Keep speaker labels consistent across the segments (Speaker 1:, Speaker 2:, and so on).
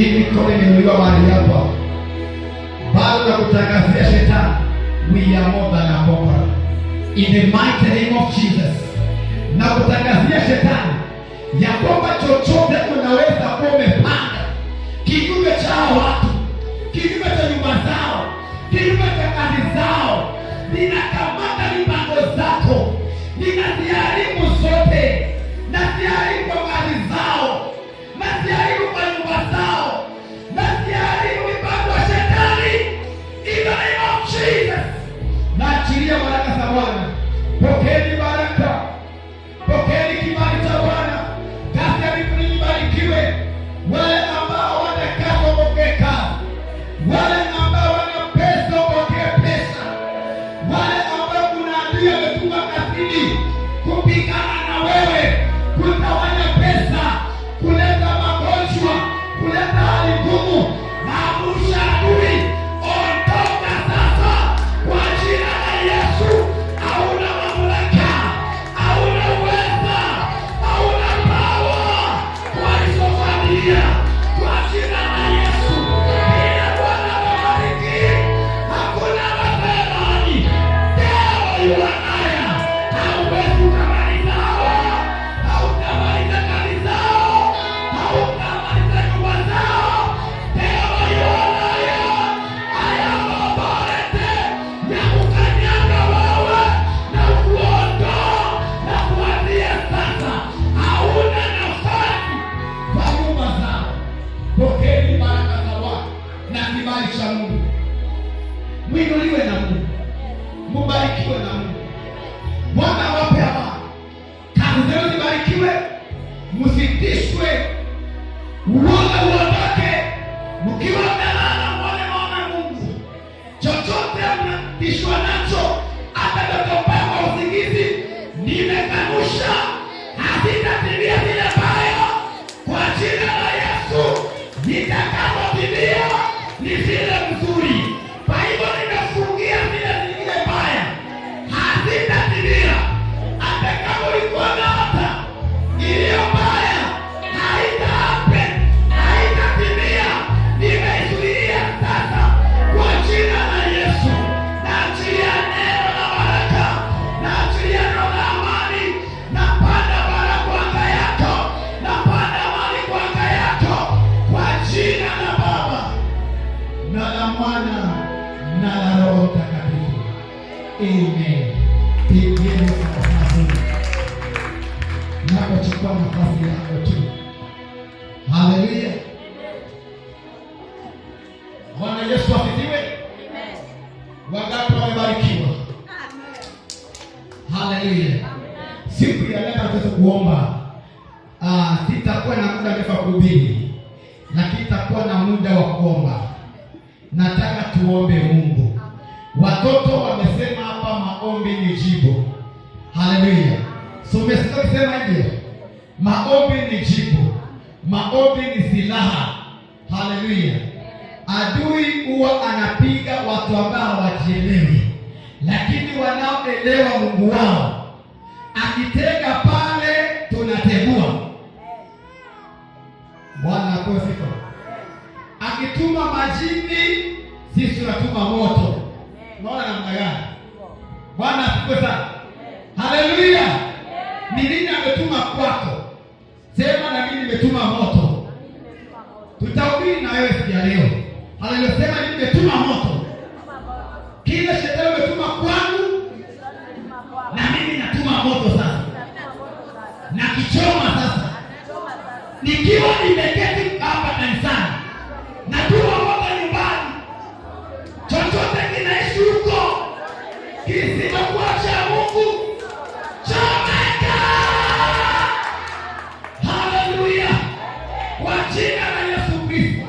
Speaker 1: Hii mikono imeinuliwa mahali hapa, bado nakutangazia shetani, we are more than a conqueror in the mighty name of Jesus. Nakutangazia shetani ya kwamba chochote unaweza kuwa umepanga kinyume cha hao watu, kinyume cha nyumba zao, kinyume cha kazi zao, ninakamata mipango zako, ninaziharibu zote, naziharibu kwa kazi zao, naziharibu kwa nyumba zao, naziharibu mipango ya shetani in the name of Jesus. Naachilia baraka za Bwana. Pokeeni baraka, pokeeni kibali cha Bwana. Kazi ya mikono ibarikiwe. Wale ambao wana kazi wapokee kazi, wale ambao wana pesa wapokee pesa, wale ambao kuna adui ametuma kazini kupigana na wewe, kutawanya pesa, kuleta magonjwa, kuleta hali ngumu, naamsha adui, ondoka sasa kwa jina la Yesu. Hauna mamlaka, hauna uweza, hauna power kwa hizo familia, kwa jina la Yesu. Bila Bwana amebariki, hakuna mabelani. Leo you are liar. Hauwezi ukamaliza hawa, hautamaliza kazi zao, hautamaliza nyumba zao. Leo you are liar. I am authority ya kukanyaga wewe na kuondoa na kuambia sasa hauna nafasi kwa nyumba zao. Pokeeni baraka za Bwana na kibali cha Mungu, mwinuliwe na Mungu, mubarikiwe na Mungu. Bwana awape amani, kazi zenu zibarikiwe, msitishwe, uoga uondoke. Mkiwa mmelala mwone maono ya Mungu. Chochote mnatishwa nacho, hata ndoto mbaya kwa usingizi, nimekanusha, hazitatimia zile mbaya kwa jina la Yesu. Nitakapotimia ni zile mzuri. Kwa hivyo nimefungia zile zingine mbaya, hazitatimia. Hata kama ulikuwa naota iliyo mbaya, haita happen, haitatimia. Nimeizuilia sasa kwa jina la Yesu. Naachilia neno la baraka, naachilia neno la amani. Napanda baraka kwa anga yako, napanda amani kwa anga yako, kwa jina la Baba na la Mwana na la Roho Mtakatifu. Amen. Pigieni makofi mazuri. Napochukua nafasi yako tu. Haleluya. Bwana Yesu asifiwe. Wangapi wamebarikiwa? Haleluya. Siku ya leo tutaweza kuomba. Sitakuwa na muda mrefu wa kuhubiri, lakini itakuwa na muda wa kuomba. Nataka tuombe Mungu. Watoto wamesema hapa maombi ni jibu. Haleluya. So umesikia kusema hivyo? Maombi ni jibu. Maombi ni silaha. Haleluya. Adui huwa anapiga watu ambao hawajielewi, lakini wanaoelewa Mungu wao, akitega pale tunategua. Bwana apewe sifa. Akituma majini, sisi tunatuma moto. Unaona namna gani? Bwana asifiwe sana. Haleluya. Ni nini ametuma kwako? Sema na mimi nimetuma moto. Tutahubiri na wewe siku ya leo. Haleluya. Sema mimi nimetuma moto. Kile shetani ametuma kwangu na mimi natuma moto sasa. Na kichoma sasa. Nikiwa nimeketi hapa kanisani, natuma moto nyumbani. Chochote kinaishi huko kisichokuwa cha Mungu, chomeka! Haleluya! Kwa jina la Yesu Kristo,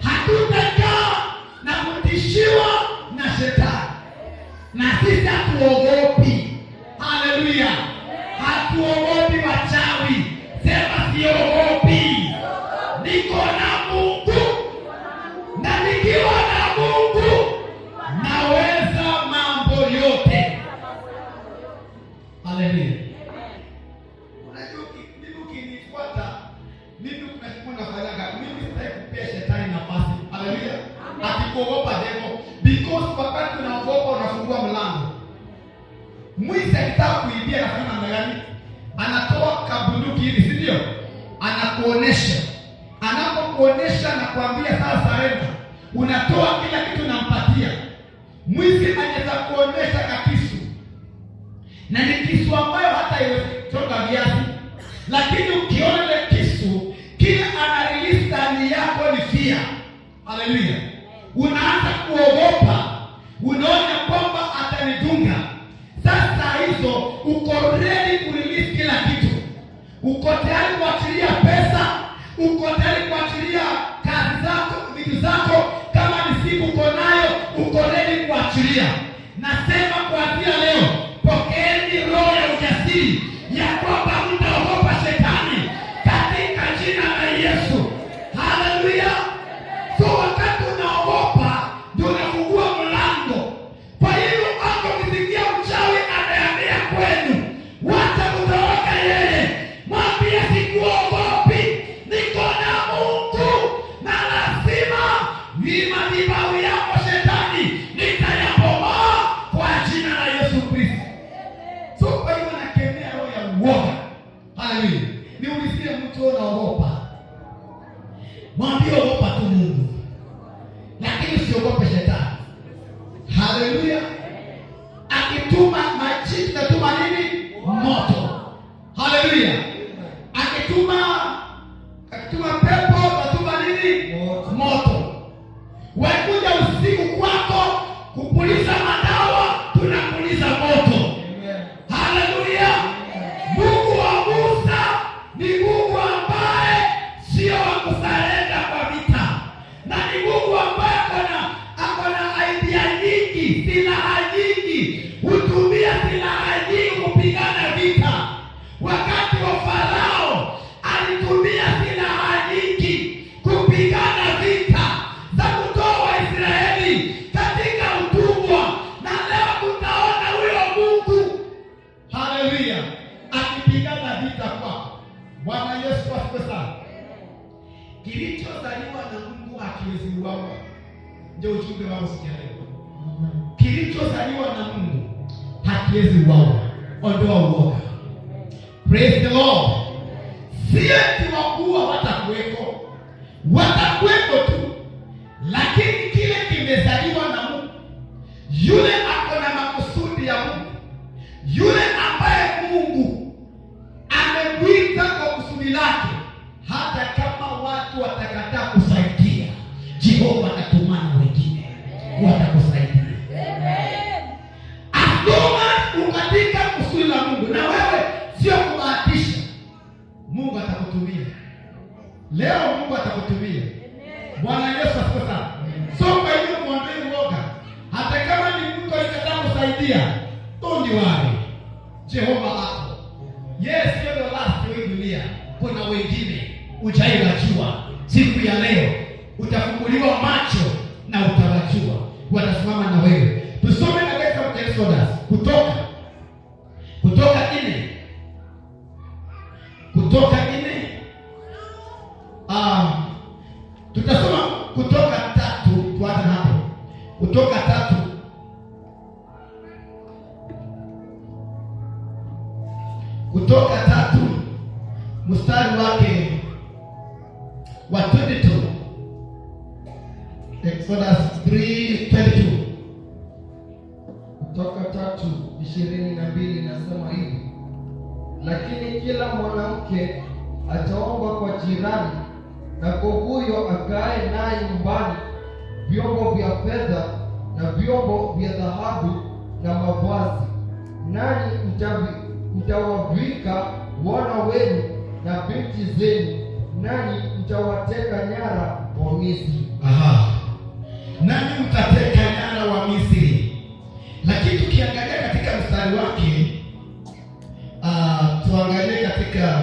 Speaker 1: hatutakaa na kutishiwa na shetani, na sisi hatuogopi. Haleluya! Hatuogopi wachawi. Sema siogopi, niko na Mungu, na nikiwa na Mungu naweza mambo yote. Haleluya. Unajua mimi ukinifuata mimi, kuna kitu nafanyaga mimi, sitaki kupea shetani. kuogopa devil, because wakati unaogopa unafungua mlango. Mwizi akitaka kuibia anafanya namna gani? Anatoa kabunduki hivi, si ndio? Anakuonesha. Anapokuonesha na kuambia sasa surrender, unatoa kila kitu unampatia. Mwizi anaweza kuonesha kakisu, na ni kisu ambayo hata haiwezi kutoka viazi, lakini ukiona ile kisu, kile ana release ndani yako ni fear. Haleluya! Unaanza kuogopa, unaona kwamba atanidunga. Sasa hizo uko ready kurelease kila kitu, uko tayari kuachilia pesa, uko tayari kuachilia kazi zako, vitu zako, kama ni simu uko nayo, uko ready kuachilia. Nasema kuanzia leo, pokeeni roho ya ujasiri ya kwamba mtaogopa shetani katika jina la Yesu. Haleluya! So wakati unaogopa ndio unafungua mlango. Kwa hiyo hapo ukisikia mchawi amehamia kwenu, wacha kutoroka yeye, mwambie sikuogopi, niko na Mungu na lazima madhabahu yako shetani nitayabomoa kwa jina la Yesu Kristo. So kwa hiyo nakemea roho ya uoga. Haleluya. Niulizie mtu unaogopa, mwambie ogopa tu Mungu, lakini usiogope shetani. Haleluya. Akituma majini tatuma nini? Moto. Haleluya. Akituma pepo tatuma nini?
Speaker 2: Moto.
Speaker 1: Moto. Wakuja usiku kwako kupuliza madawa, tunapuliza moto.
Speaker 2: Amen.
Speaker 1: Haleluya! Mungu wa Musa ni Mungu ambaye sio wa kusurrender kwa vita, na ni Mungu ambaye akona idea nyingi, silaha nyingi, hutumia silaha nyingi kupigana vita. Wakati wa Farao alitumia silaha nyingi kupigana vita za kutoa Waisraeli katika utumwa, na leo tutaona huyo Mungu, haleluya, akipigana vita kwako. Bwana Yesu asifiwe sana. Kilichozaliwa na Mungu hakiwezi uawa. Ndio ujumbe wangu siku ya leo. Kilichozaliwa na Mungu hakiwezi uawa. Ondoa uoga. Praise the Lord. Si eti wakuua watakuweko, watakuweko tu, lakini kile kimezaliwa na Mungu, yule ako na makusudi ya Mungu, yule ambaye Mungu amemwita kwa kusudi lake, hata kama watu watakataa kusaidia, Jehova atatumana wengine watakusaidia. As long as uko katika kusudi la Mungu, na wewe sio kubahatisha, Mungu atakutumia. Leo Mungu atakutumia. Bwana Yesu asifiwe sana. So kwa hiyo mwambie uoga, hata kama ni mtu alikataa kusaidia, don't worry, Jehova ako. Yes, sio the last wa hii dunia, kuna wengine hujaiwajua. Siku ya leo utafunguliwa macho na utawajua, watasimama na wewe. Tusome katika kitabu cha Exodus, Kutoka 4, Kutoka 4, tutasoma Kutoka 3, tuanze hapo. Kutoka 3, Kutoka 3 mstari wake wa 22. Exodus 3:22.
Speaker 2: Kutoka 3:22 nasema hivi: lakini kila mwanamke ataomba kwa jirani na kwa huyo akae naye nyumbani vyombo vya fedha na vyombo vya dhahabu na mavazi, nanyi mtawavika wana wenu na binti zenu, nanyi mtawateka nyara wa Misri.
Speaker 1: Aha. Nanyi mtateka nyara wa Misri. Lakini tukiangalia katika mstari wake, tuangalie katika,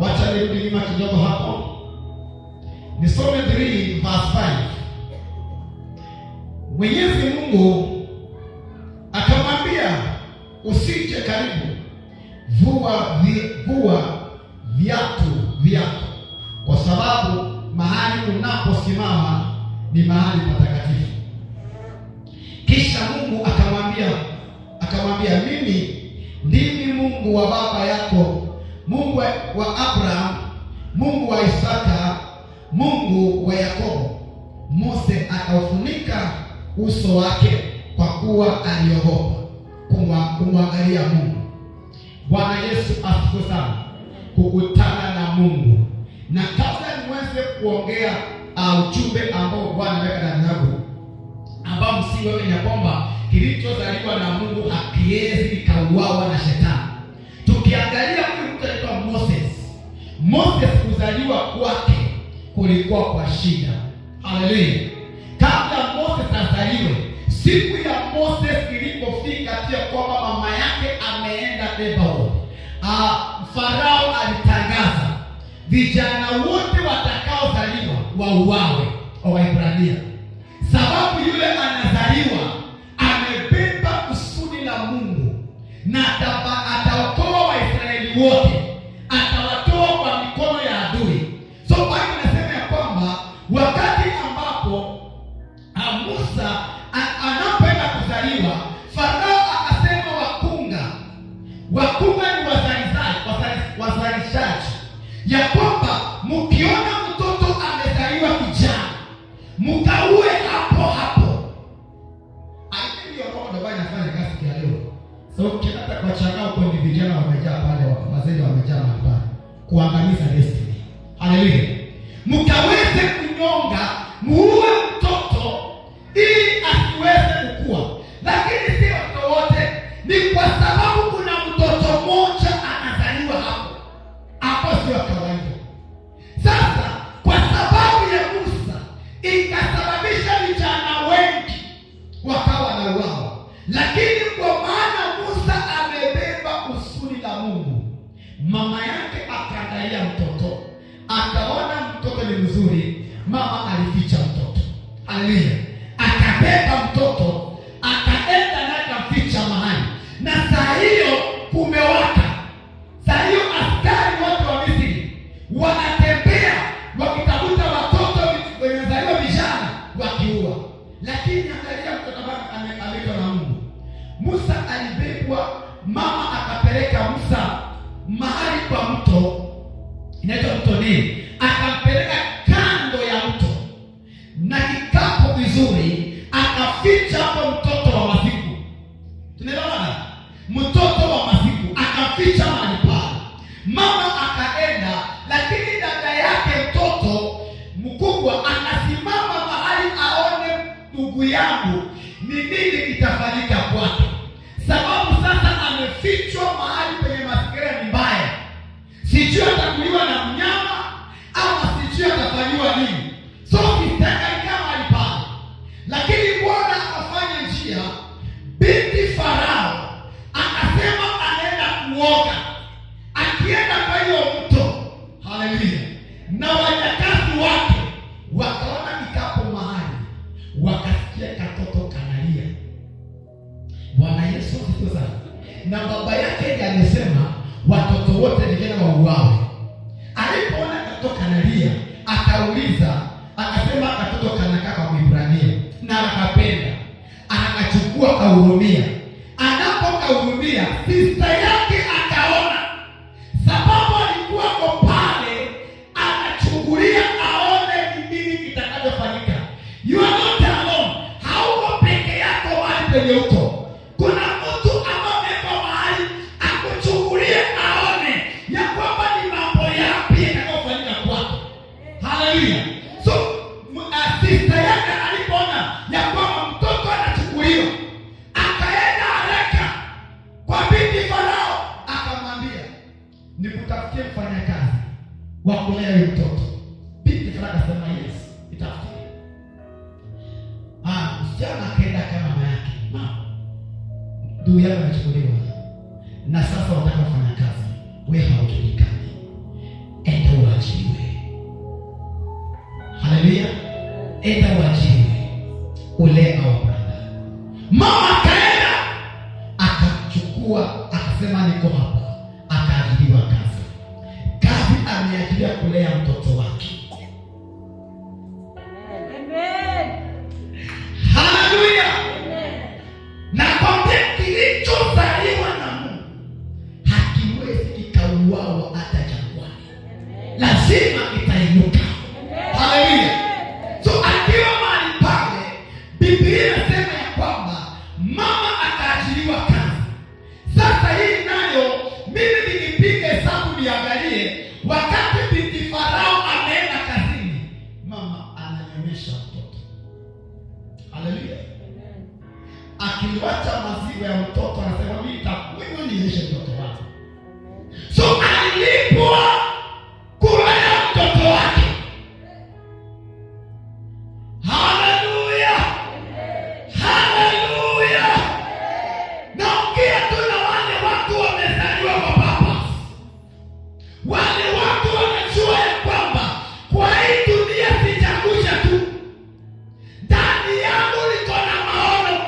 Speaker 1: wacha nirudi nyuma kidogo hapo, nisome 3 verse 5. Mwenyezi Mungu akamwambia, usije karibu, vua viatu vyako, kwa sababu mahali unaposimama Ni mahali patakatifu. Kisha Mungu akamwambia, mimi ndimi Mungu wa baba yako, Mungu wa Abraham, Mungu wa Isaka, Mungu wa Yakobo. Mose akaufunika uso wake kwa kuwa aliogopa kumwangalia Mungu. Bwana Yesu asifiwe sana. Kukutana na Mungu. Na kabla niweze kuongea ujumbe ambao Bwana ameweka ndani yangu, ambao msingi wake ni kwamba kilichozaliwa na Mungu hakiwezi kikauawa na shetani. Tukiangalia huyu mtu anaitwa Moses. Moses kuzaliwa kwake kulikuwa kwa shida. Haleluya. Kabla Moses azaliwe, siku ya Moses ilipofika pia kwamba mama yake ameenda Lebanon, Farao alitangaza vijana wote watakaozaliwa wauawe wa Waebrania. Sababu yule anazaliwa amebeba kusudi la Mungu na ataokoa Waisraeli wote, atawatoa kwa mikono ya adui. So Biblia inasema ya kwamba wakati ambapo Musa anapoenda kuzaliwa, Farao akasema wakunga ni wazalishaji, ya kwamba mkiona mtoto amezaliwa kijana mkaue hapo hapo. Hiyo roho ndio inafanya kazi ya leo. So ukienda kwa changa huko ni vijana wamejaa pale, wazee wamejaa mahali pale kuangamiza destiny. Haleluya. Mkaweze kunyonga, muue mtoto ili asiweze kukua. Lakini si watoto wote, ni kwa sababu kuna mtoto mmoja anazaliwa hapo hapo, sio kawaida. Sasa kwa sababu ya Musa ikasababisha vijana wengi wakawa na uawa, lakini kwa maana Musa amebeba kusudi la Mungu, mama yake akaangalia mtoto, akaona mtoto ni mzuri, mama alificha mtoto. Haleluya. Akabeba mtoto akaenda naye akamficha mahali, na saa hiyo kumewaka. Saa hiyo askari wote wa Misri wanatembea wakitafuta watoto wamezaliwa vijana wakiua. Lakini angalia mtoto ambaye ameitwa na Mungu. Musa alibebwa, mama akapeleka Musa mahali kwa mto, inaitwa mto Nili, akampeleka kando ya mto na kikapu vizuri, akaficha hapo mtoto wa masiku. Tunaelewana? Mtoto wa masiku akaficha mahali pale. Mama akaenda, lakini dada yake mtoto mkubwa akasimama mahali aone ndugu yangu ni nini kitafanyika kwake, sababu sasa amefichwa mahali penye mazingira ni mbaya, sijui atakuliwa na mnyama ama sijui atafanyiwa nini. So sister alikaa mahali pale, lakini Bwana akafanya njia. Binti Farao akasema anaenda kuoga, akienda kwa hiyo mto, haleluya, na wajakazi wake wakaona kikapu mahali, wakasikia katoto kanalia. Bwana Yesu asifiwe sana. Na baba yake ndiye amesema watoto wote vijana wauawe. Alipoona katoto kanalia, akauliza, akasema katoto kanakaa kwa Mwibrania, na akapenda, akachukua akahurumia. Anapokahurumia, sister yake akaona, sababu alikuwa ko pale anachungulia aone ni nini kitakachofanyika. You are not alone, hauko peke yako mahali penye uko. Kuna mtu ambaye amewekwa mahali akuchungulie aone ya kwamba ni mambo yapi yatakayofanyika kwako. Haleluya. So sister yake alipoona ya kwamba mtoto anachukuliwa, akaenda haraka kwa binti Farao akamwambia, nikutafutie mfanyakazi wa kulea huyu mtoto. Binti Farao akasema yes, nitafutie. Msichana akaenda kama mama yake, mama, ndugu yako amechukuliwa na sasa wataka kufanya kazi, wewe haujulikani, enda uajiriwe. Haleluya, enda uajiriwe, ulee our brother. Mama akaenda akachukua, akasema niko hapa, akaajiriwa kazi. Kazi ameajiriwa kulea mtoto wake.
Speaker 3: Amen.
Speaker 1: Akiliwacha maziwa ya mtoto anasema, "Mimi nitakunywa nilishe mtoto wangu." So alilipwa kulea mtoto wake. Haleluya, haleluya! Naongea tu na wale watu wamezaliwa kwa purpose. Wale watu wanajua ya kwamba kwa hii dunia sijakuja tu, ndani yangu niko na maono,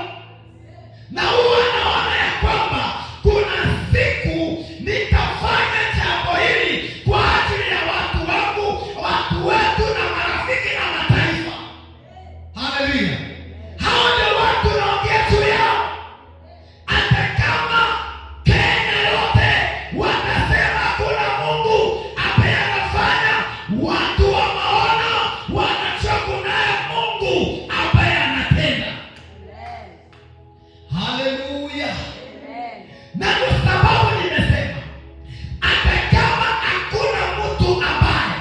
Speaker 1: na huwa naona ya kwamba kuna siku nitafanya jambo hili kwa ajili ya watu wangu, watu wetu na marafiki na mataifa. Haleluya! Hao ndio watu naongea juu yao. Hata kama Kenya yote watasema kuna Mungu ambaye anafanya, watu wa maono wanajua kunaye Mungu ambaye anatenda. Haleluya! Na ndio sababu nimesema hata kama hakuna mtu ambaye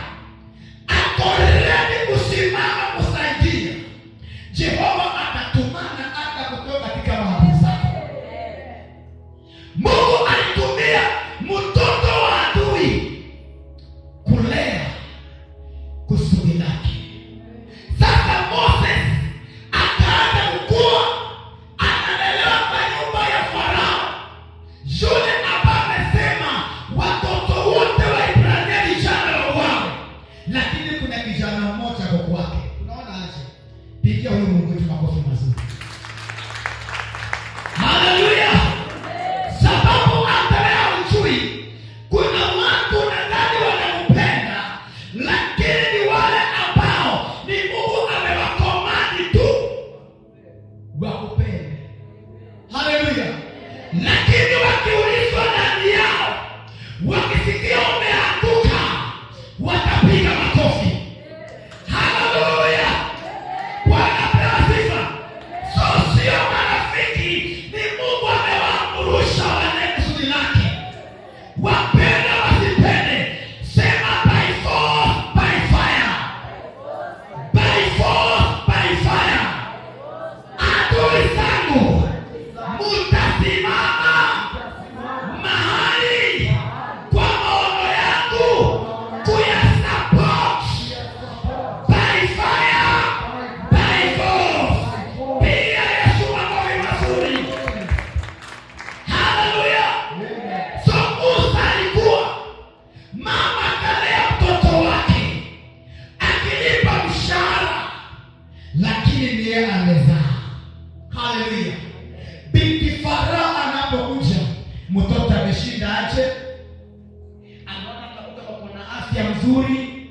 Speaker 1: ako ready kusimama kusaidia, Jehova atatumana hata kutoka katika maadui zake. Mungu alitumia mtoto wa adui kulea kusudi lake. Sasa Moses akaanza kukua, analelewa kwa nyumba ya Farao, yule ambaye amesema watoto wote wa Ibrania vijana wauawe, lakini kuna kijana mmoja kwa kwake. Unaona aje? Pigia huyu Mungu wetu makofi mazuri. Haleluya! Sababu hata wewe haujui, kuna watu nadhani wanampenda, lakini ni wale ambao ni Mungu amewacommand tu wakupende. Haleluya! Lakini wakiulizwa ndani yao, wakisikia umeanguka, watapiga makofi. Haleluya! Bwana pewa sifa. So sio marafiki, ni Mungu amewaamurusha wane kusudi lake. Wapende wasipende, sema by force, by fire, by force, by fire. Adui zangu mutasimama mahali kwa maono yangu kuyasupport by fire, by force. Piga Yesu makofi mazuri. Haleluya! So Musa alikuwa mama akalea mtoto wake akilipa mshahara, lakini ni yeye amezaa. Haleluya! Binti Farao anapokuja, mtoto ameshinda aje? Anaona kama kuna afya mzuri,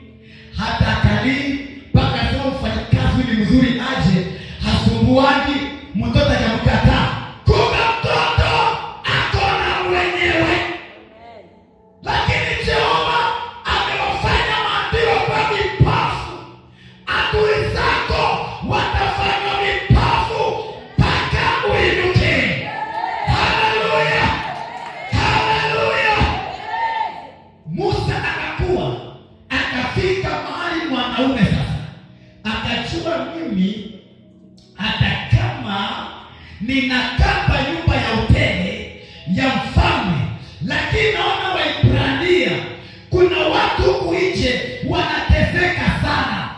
Speaker 1: hata akalii mpaka sema mfanyakazi ni mzuri aje, hasumbuani, mtoto hajaamkataa. Kumbe mtoto ako na mwenyewe, lakini Jehova amewafanya maadui kwa vipafu. Adui zako watafanywa vipafu mpaka uinuke. Haleluya, haleluya! Musa akakuwa, akafika mahali mwanaume sasa, akajua mimi hata kama ninakaa kwa nyumba ya hoteli ya mfalme, lakini naona Waibrania kuna watu huku nje wanateseka sana,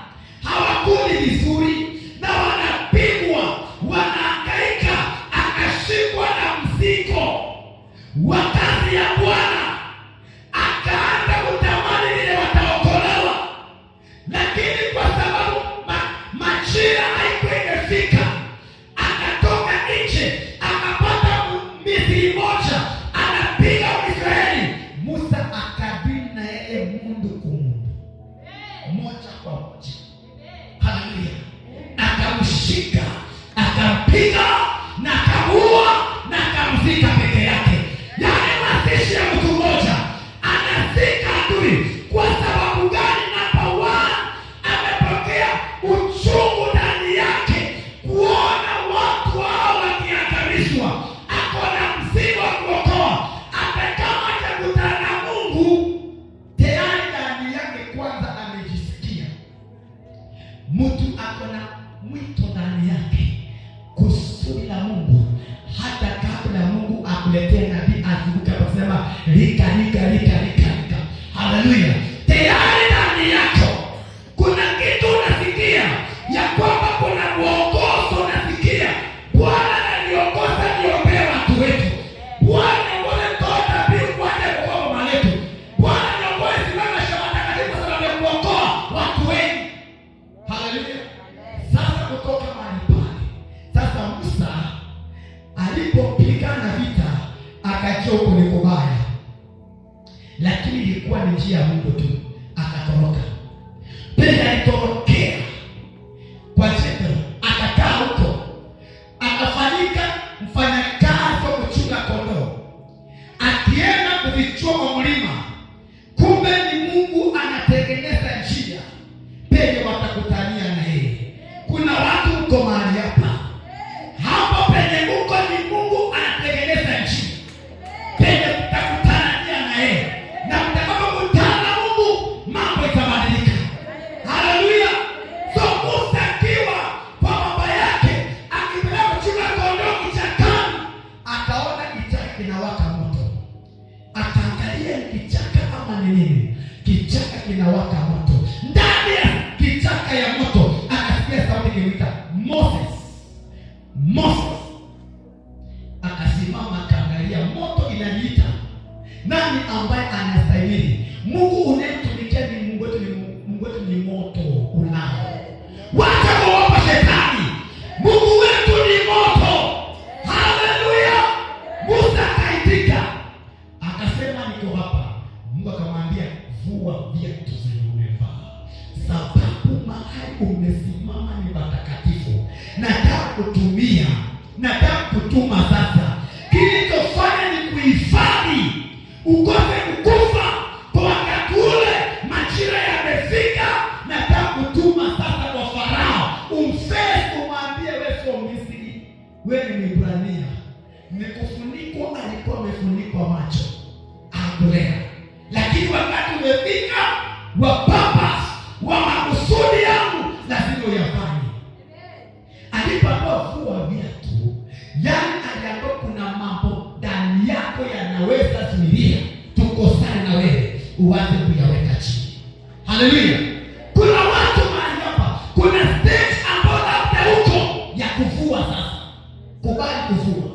Speaker 1: hawakuli vizuri na wanapigwa, wanahangaika. Akashikwa na mzigo wa kazi ya Bwana, akaanza kutamani vile wataokolewa, lakini kwa sababu majira haikuwa imefika, akatoka nje akapata Misri moja anapiga Mwisraeli. Musa akadeal na yeye mundu kumundu, moja kwa moja. Haleluya! Akamshika, akampiga na akamuua na akamzika peke yake. Yaani mazishi ya mtu mmoja, anazika adui. Kwa sababu gani? Number one, amepokea uchungu ndani yake kuona watu hao wakiangamizwa. Ako na mzigo wa kuokoa, hata kama hajakutana na Mungu tayari ndani yake kwanza amejisikia mtu ako na mwito ndani yake, kusudi la Mungu. Hata kabla Mungu akuletee nabii azunguke akasema rika rika rika rika rika. Haleluya. Tayari ndani yako kuna kitu unasikia ya kwamba kuna mwongozo unasikia. Bwana ananiongoza niombee watu wetu. Bwana niongoze nitoe dhabihu kwa ajili ya kuokoa mama letu. Bwana niongoze simama shamba takatifu kwa sababu ya kuokoa watu wengi. Haleluya. Sasa kutoka mahali pale, sasa Musa alipopigana vita akajua huko ni kubaya, lakini ilikuwa ni njia ya Mungu tu, akatoroka. Pia alitorokea kwa Jethro, akakaa huko, akafanyika mfanyakazi wa kuchunga kondoo, akienda kuvichua kwa mlima. Kumbe ni Mungu anatengeneza njia penye watakutania na yeye. Kuna watu mko mahali hapa, hapo penye uko ni Mungu anatengeneza njia penye mtakutania na yeye, na mtakapokutana na Mungu mambo itabadilika. Haleluya! So Musa akiwa kwa baba yake akipeleka kuchunga kondoo kichakani, akaona kichaka kinawaka moto, akaangalia ni kichaka ama ni nini? Kichaka kinawaka moto. Ndani ya kichaka ya moto akasikia sauti ikimwita Moses, Moses. Akasimama akaangalia, moto inaniita, nani ambaye anastahili? Mungu unayemtumikia ni Mungu wetu, ni Mungu wetu ni moto ulao. Wacha kuogopa shetani, Mungu wetu ni moto. Haleluya! Musa akaitika akasema, niko hapa. Mungu akamwambia, vua viatu zenye umevaa, sababu mahali umesimama ni patakatifu. Nataka kutumia, nataka kutuma sasa. Kilichofanya ni kuhifadhi ukose kukufa kwa wakati ule, majira yamefika. Nataka kutuma sasa kwa Farao, umface, umwambie wewe sio Misri, wewe ni Mwibrania. Ni kufunikwa, alikuwa amefunikwa macho akulea, lakini wakati umefika wa purpose, wa makusudi yangu lazima uyafanye. Alipoambiwa vua viatu, yani aliambiwa kuna mambo ndani yako yanaweza zuilia tukosane na wewe, uanze kuyaweka chini. Haleluya! Kuna watu mahali hapa, kuna stage ambayo labda huko ya kuvua sasa, kubali kuvua.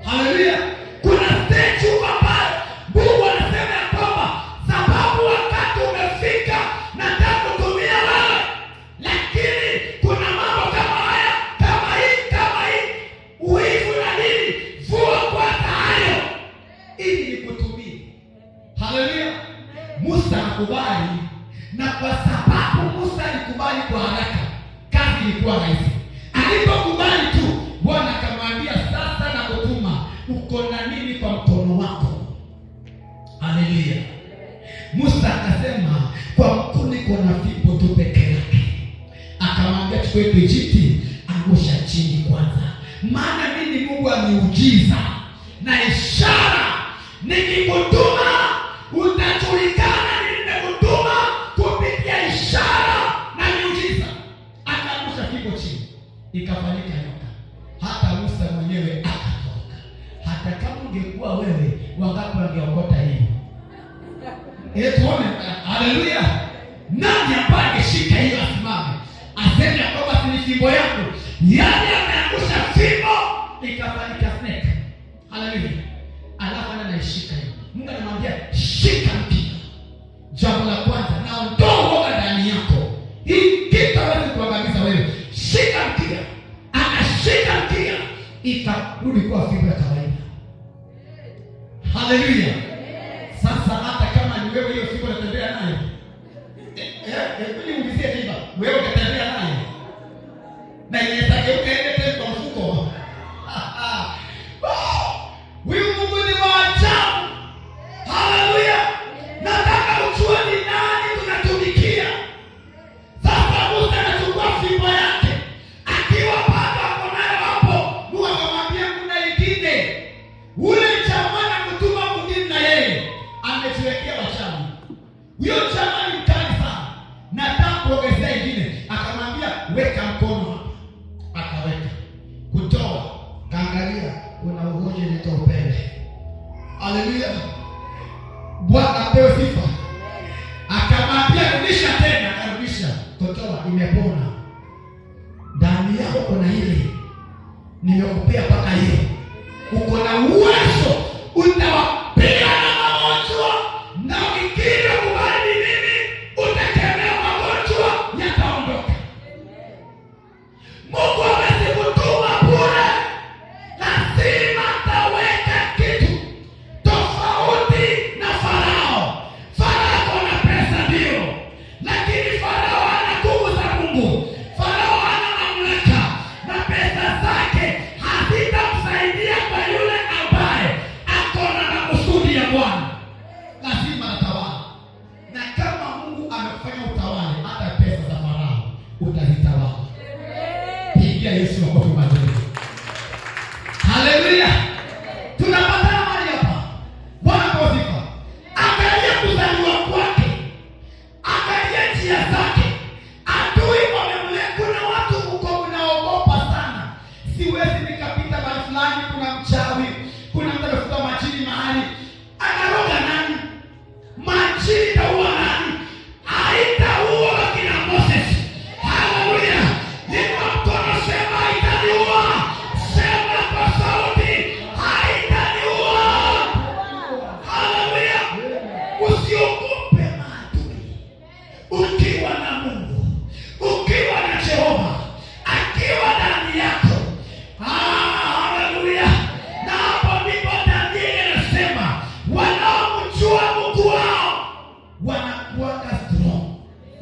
Speaker 1: Haleluya! Kuna stage huko ambayo Mungu anasema ya kwamba sababu wakati umefika, nataka kutumia wewe, lakini kuna mambo kama haya, kama hii, kama hii, uivu na nini, vua kwanza hayo ili nikutumie. Haleluya! Musa akubali, na kwa sababu Musa alikubali kwa haraka, kazi ilikuwa rahisi. Alipokubali tu, Bwana akamwambia sasa nakutuma, uko na nini kwa mkono wako? Haleluya! Musa akasema kwa mkono niko na fimbo tu peke yake. Akamwambia chukua kijiti, angusha chini kwanza, maana mimi ni Mungu wa miujiza na ishara. Nikikutuma utajulikana nimekutuma kupitia ishara na miujiza. Akaangusha fimbo chini, ikafanyika nyoka. Hata Musa mwenyewe akatoroka. Hata kama ungekuwa wewe, wangapi wangeokota hiyo? Tuone, haleluya. Nani ambaye angeshika hiyo asimame aseme ya kwamba si ni fimbo yangu? Yaani ameangusha fimbo ikafanyika snake. Haleluya. Alafu anaishika hiyo. Mungu anamwambia shika mpira. Jambo la kwanza, naondoa uoga ndani yako. Hii kitu hawezi kuangamiza wewe. Shika mpira. Akashika mpira, ikarudi kuwa fimbo ya kawaida. Haleluya. Sasa hata kama ni wewe hiyo fimbo unatembea nayo, hebu niulizie Diva, wewe unatembea nayo na inaweza geuka ende tena kwa mfuko. Huyu Mungu ni wa ajabu. Haleluya. Nataka ujue ni nani tunatumikia. Sasa Musa anachukua fimbo yake akiwa bado ako nayo hapo, Mungu akamwambia kuna ingine. Ule jamaa anakutuma mwingine na Haleluya, Bwana apewe sifa. Akamwambia rudisha tena, akarudisha. Totoa, imepona. Ndani yako kuna ile nimekupea mpaka hiyo, uko na uwezo, utawapiga na magonjwa, na ukikiri kubali ni mimi, utakemea magonjwa yataondoka. Mungu hawezi kutuma bure, lazima ataweka kitu tofauti na Farao. Farao ako na pesa ndio, lakini Farao hana nguvu za Mungu. Farao hana mamlaka, na pesa zake hazitamsaidia kwa yule ambaye ako na makusudi ya Bwana. Lazima atawala, na kama Mungu amekufanya utawale, hata pesa za Farao utazitawala. Pigia Yesu makofi mazuri. Haleluya! Tunapatana mahali hapa. Bwana apewe sifa. Angalia kuzaliwa kwake, angalia njia zake. Adui wamemle. Kuna watu mko mnaogopa sana, siwezi nikapita mahali fulani, kuna mchawi, kuna mtu amefuta majini mahali, anaroga nani? Majini itaua nani? Haitaua wakina Moses. Haleluya! Inua mkono, sema haitaniua. Sema kwa sauti, haitaniua. Haleluya! Usiogope maadui ukiwa na Mungu, ukiwa na Jehova akiwa ndani yako. Haleluya! Na hapo ndipo Danieli anasema wanaomjua Mungu wao wanakuanga strong,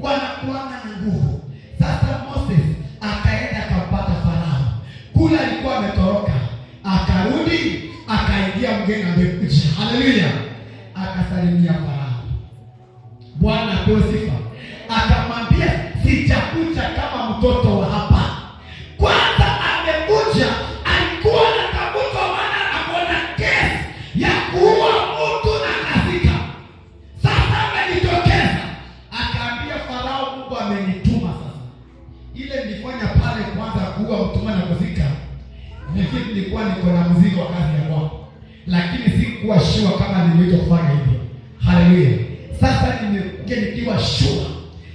Speaker 1: wanakuanga na nguvu. Sasa Moses akaenda akampata Farao kule alikuwa ametoroka, akarudi akaingia mgeni amekuja. Haleluya! Akasalimia Farao. Bwana apewe sifa. Akamwambia, sijakuja kama mtoto wa hapa. Kwanza amekuja, alikuwa anatafutwa, maana ako na kesi ya kuua mtu na akazika. Sasa amejitokeza, akaambia Farao, Mungu amenituma sasa. Ile nilifanya pale kwanza kuua mtumwa na kuzika, nilikuwa niko na mzigo wa kazi ya Bwana, lakini sikuwa sure kama niliitwa kufanya hivyo. Haleluya! Sasa nimekuja nikiwa sure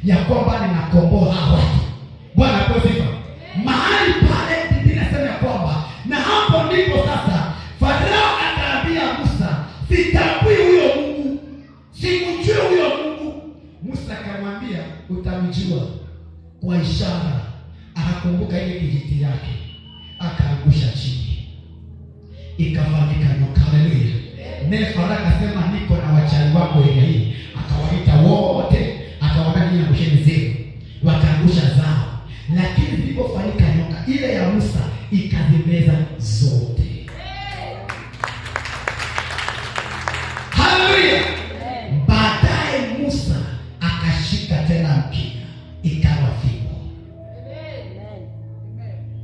Speaker 1: ya kwamba ninakomboa hawa watu. Bwana apewe sifa. Mahali pale Biblia inasema ya kwamba, na hapo ndipo sasa Farao akaambia Musa, sitambui huyo Mungu, simjui huyo Mungu. Musa akamwambia, utamjua kwa ishara. Akakumbuka ile kijiti yake, akaangusha chini, ikafanyika nyoka. Haleluya! Naye Farao akasema, niko na wachawi wako area hii. Akawaita wote, akawaambia, ninyi angusheni zenu. Wakaangusha zao, lakini zilipofanyika nyoka, ile ya Musa ikazimeza zote. Haleluya! Baadaye Musa akashika tena mkia, ikawa fimbo.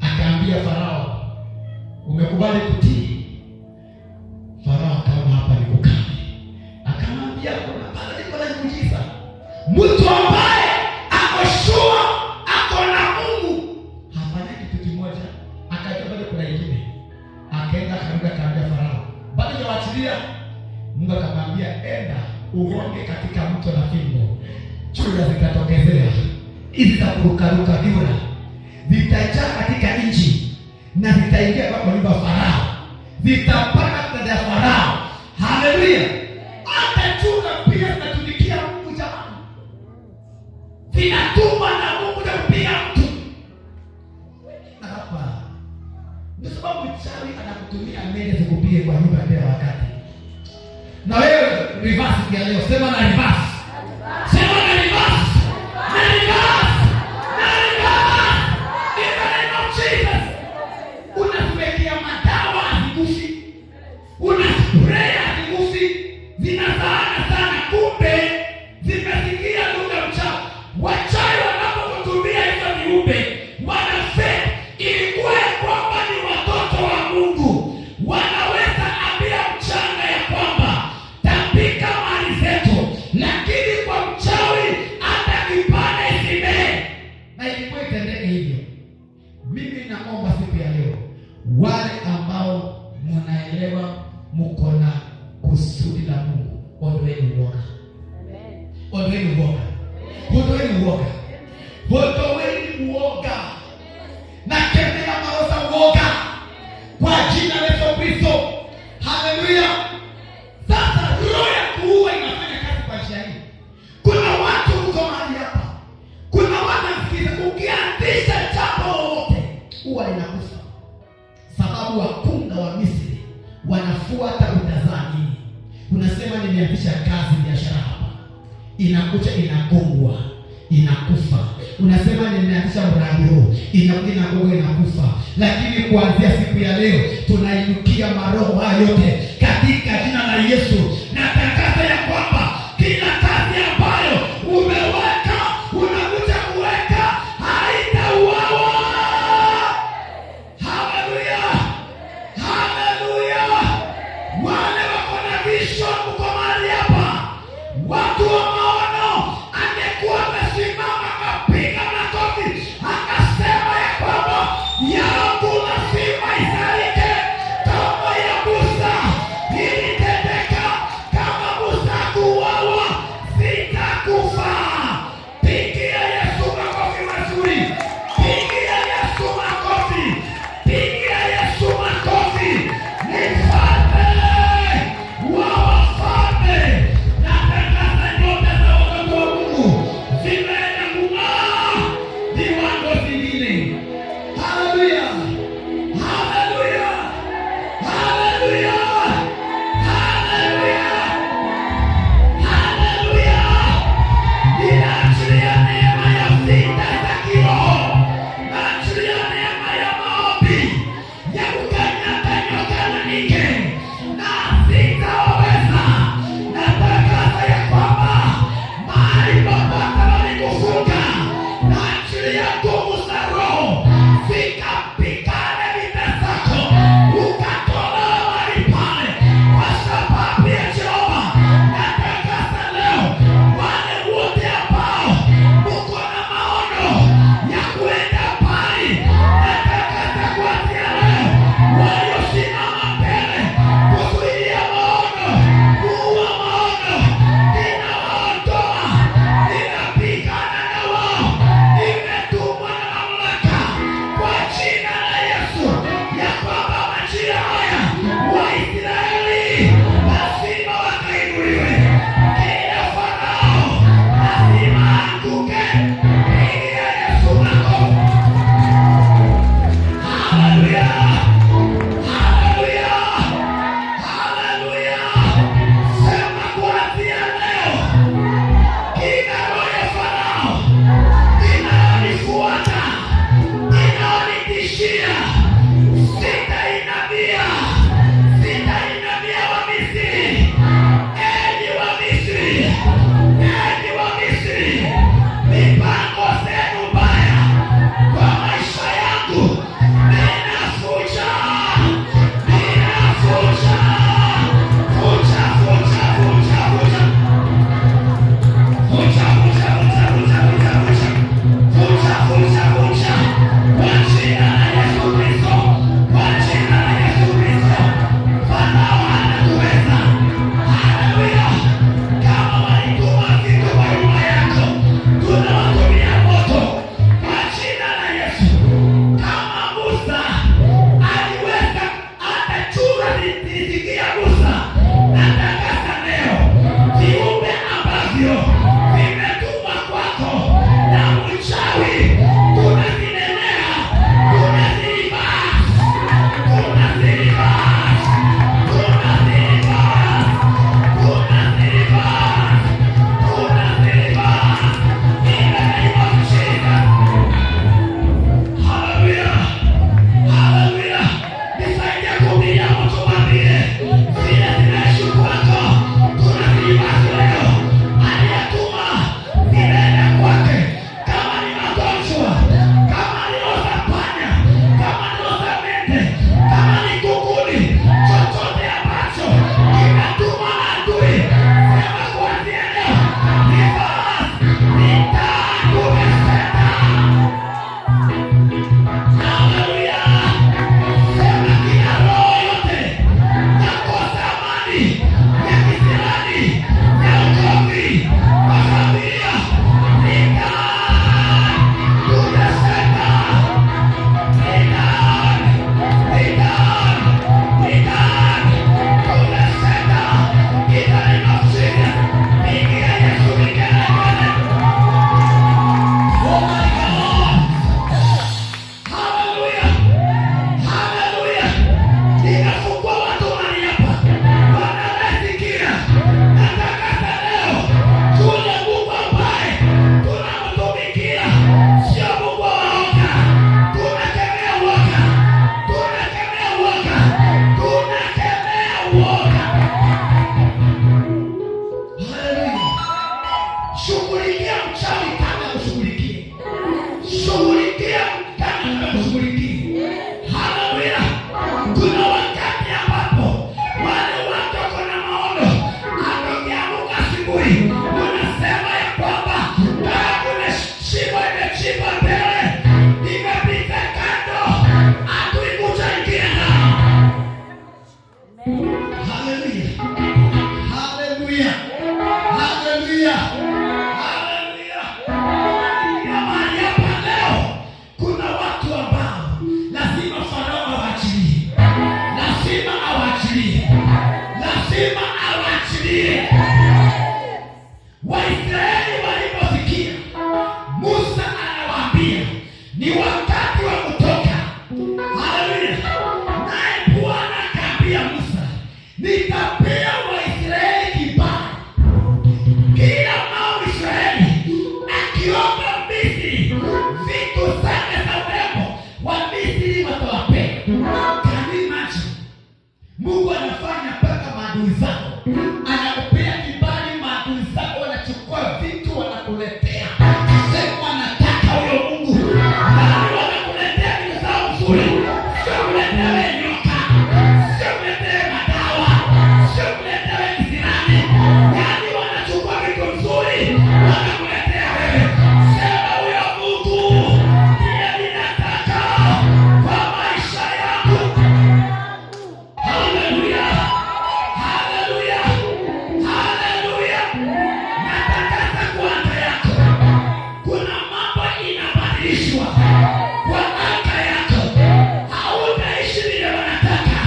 Speaker 1: Akaambia Farao, umekubali kutii? Farao akaona hapa ni kukame, akamwambia kuna bado niko na miujiza. Mtu ambaye ako sure ako na Mungu hafanya kitu kimoja, akajua bado kuna ingine, akaenda akarudi, akaambia Farao, bado hajawaachilia. Mungu akamwambia, enda ugonge katika mto na fimbo, chura zitatokezea, hizi za kurukaruka vyura zitajaa katika nchi na zitaingia kwa nyumba ya Farao, zitapanda kitanda ya Farao. Haleluya! Hata chura pia zinatumikia Mungu jamani, zinatumwa na Mungu na kupiga mtu. Na hapa ndio sababu mchawi anakutumia mende zikupige kwa nyumba kila wakati. Na wewe reverse ya leo, sema na reverse, sema na reverse, na reverse, na reverse in the name of Jesus. Unaziwekea madawa hazigusi, una spray hazigusi, zinazaana sana, kumbe zimesikia lugha mchawi. Wachawi wanapokutumia hizo viumbe wanafake ilikuwa ya kwamba ni watoto wa Mungu, wanaweza ambia mchanga ya kwamba tapika mali zetu, lakini kwa mchawi hata kipande isimee. Na ilikuwa itendeke hivyo. Mimi naomba siku ya leo, wale ambao mnaelewa mko na kusudi Uoga, ondoeni uoga, ondoeni uoga, ondoeni uoga. Nakemea maroho za uoga kwa jina la Yesu Kristo. Haleluya! Sasa roho ya kuua inafanya kazi kwa njia hii. Kuna watu huko mahali hapa, kuna watu nasikiliza, ukianzisha jambo lolote huwa linakufa, sababu wakunga wa Misri wanafuata utazaa nini. Unasema nimeanzisha kazi biashara hapa, inakuja inagongwa, inakufa. Unasema nimeanzisha mradi huu, inakuja inagongwa, inakufa. Lakini kuanzia siku ya leo tunainukia maroho hayo yote katika jina la Yesu. Natangaza ya kwamba kila kazi ambayo umeweka, unakuja kuweka, haitauawa. Haleluya, haleluya! Wale wako na vision, mko mahali hapa, watu wa maono, angekuwa amesimama akapiga makofi akasema ya kwamba yangu lazima izalike kama ya Musa ilitendeka, kama Ni wakati wa kutoka. Haleluya! Naye Bwana akaambia Musa, nitapea Waisraeli kibali. Kila mama Israeli akiomba Misri vitu zake za urembo, Wamisri watawapea. Can you imagine? Mungu anafanya mpaka maadui zako, anakupea kibali, maadui zako wanachukua vitu wanakuletea. Sema nataka huyo Mungu, nani wanakuletea vitu zao nzuri, sio kuletea wewe nyoka, sio kuletea madawa, sio kuletea wewe kisirani. Yaani wanachukua vitu nzuri wanakuletea wewe. Sema huyo Mungu ndiye ninataka kwa maisha yangu. Haleluya, haleluya, haleluya! Natangaza kwa anga yako, kuna mambo inabadilishwa kwa anga yako. Hautaishi vile wanataka,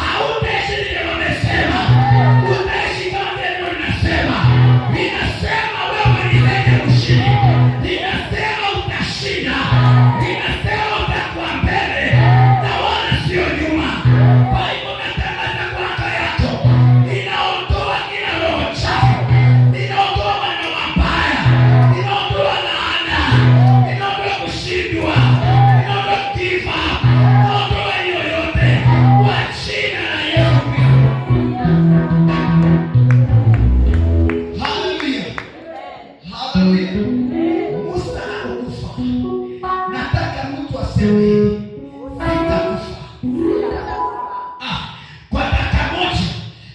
Speaker 1: hautaishi vile wamesema, utaishi kama vile neno linasema. Linasema wewe ni zaidi ya mshindi, linasema utashinda, linasema utakuwa mbele na wala sio nyuma. Kwa hivyo natangaza kwa anga yako, ninaondoa kila roho chafu, ninaondoa maneno mabaya, ninaondoa laana, ninaondoa kushindwa, ninaondoa kifa, ninaondoa hiyo yote kwa jina la Yesu Kristo. Haleluya, haleluya. Musa hakukufa. Nataka mtu aseme hivi, sitakufa. Ah, kwa dakika moja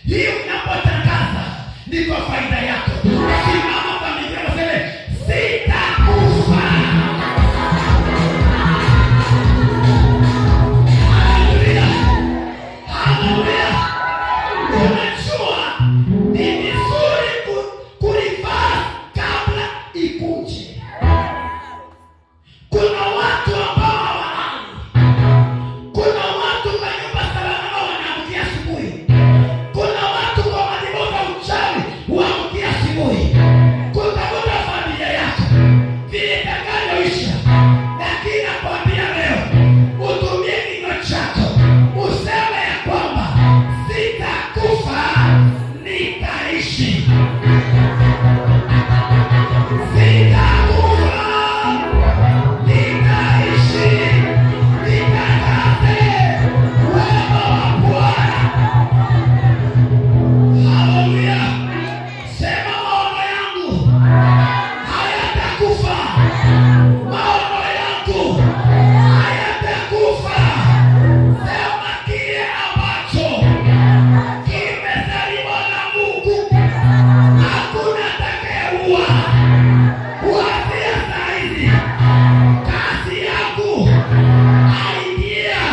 Speaker 1: hii unapotangaza ni kwa faida yako. Simama kwa miguu yako useme sitakufa. Haleluya, haleluya. Unajua ni vizuri kulivaa kabla ikuje. Kuna watu ambao hawalali. Kuna watu kwa nyumba za wamama wanaamkia asubuhi. Kuna watu kwa madhabahu za uchawi huamkia asubuhi kutafuta familia yako vile itakavyoisha. Lakini nakwambia leo, utumie kinywa chako useme ya kwamba sitakufa, nitaishi. Sitakufa, nitaishi, nitangaze wema wa Bwana. Haleluya! Sema maono yangu hayatakufa, maono yangu hayatakufa. Sema kile ambacho kimezaliwa na Mungu hakuna atakayeua. Kuanzia saa hizi kazi yangu, idea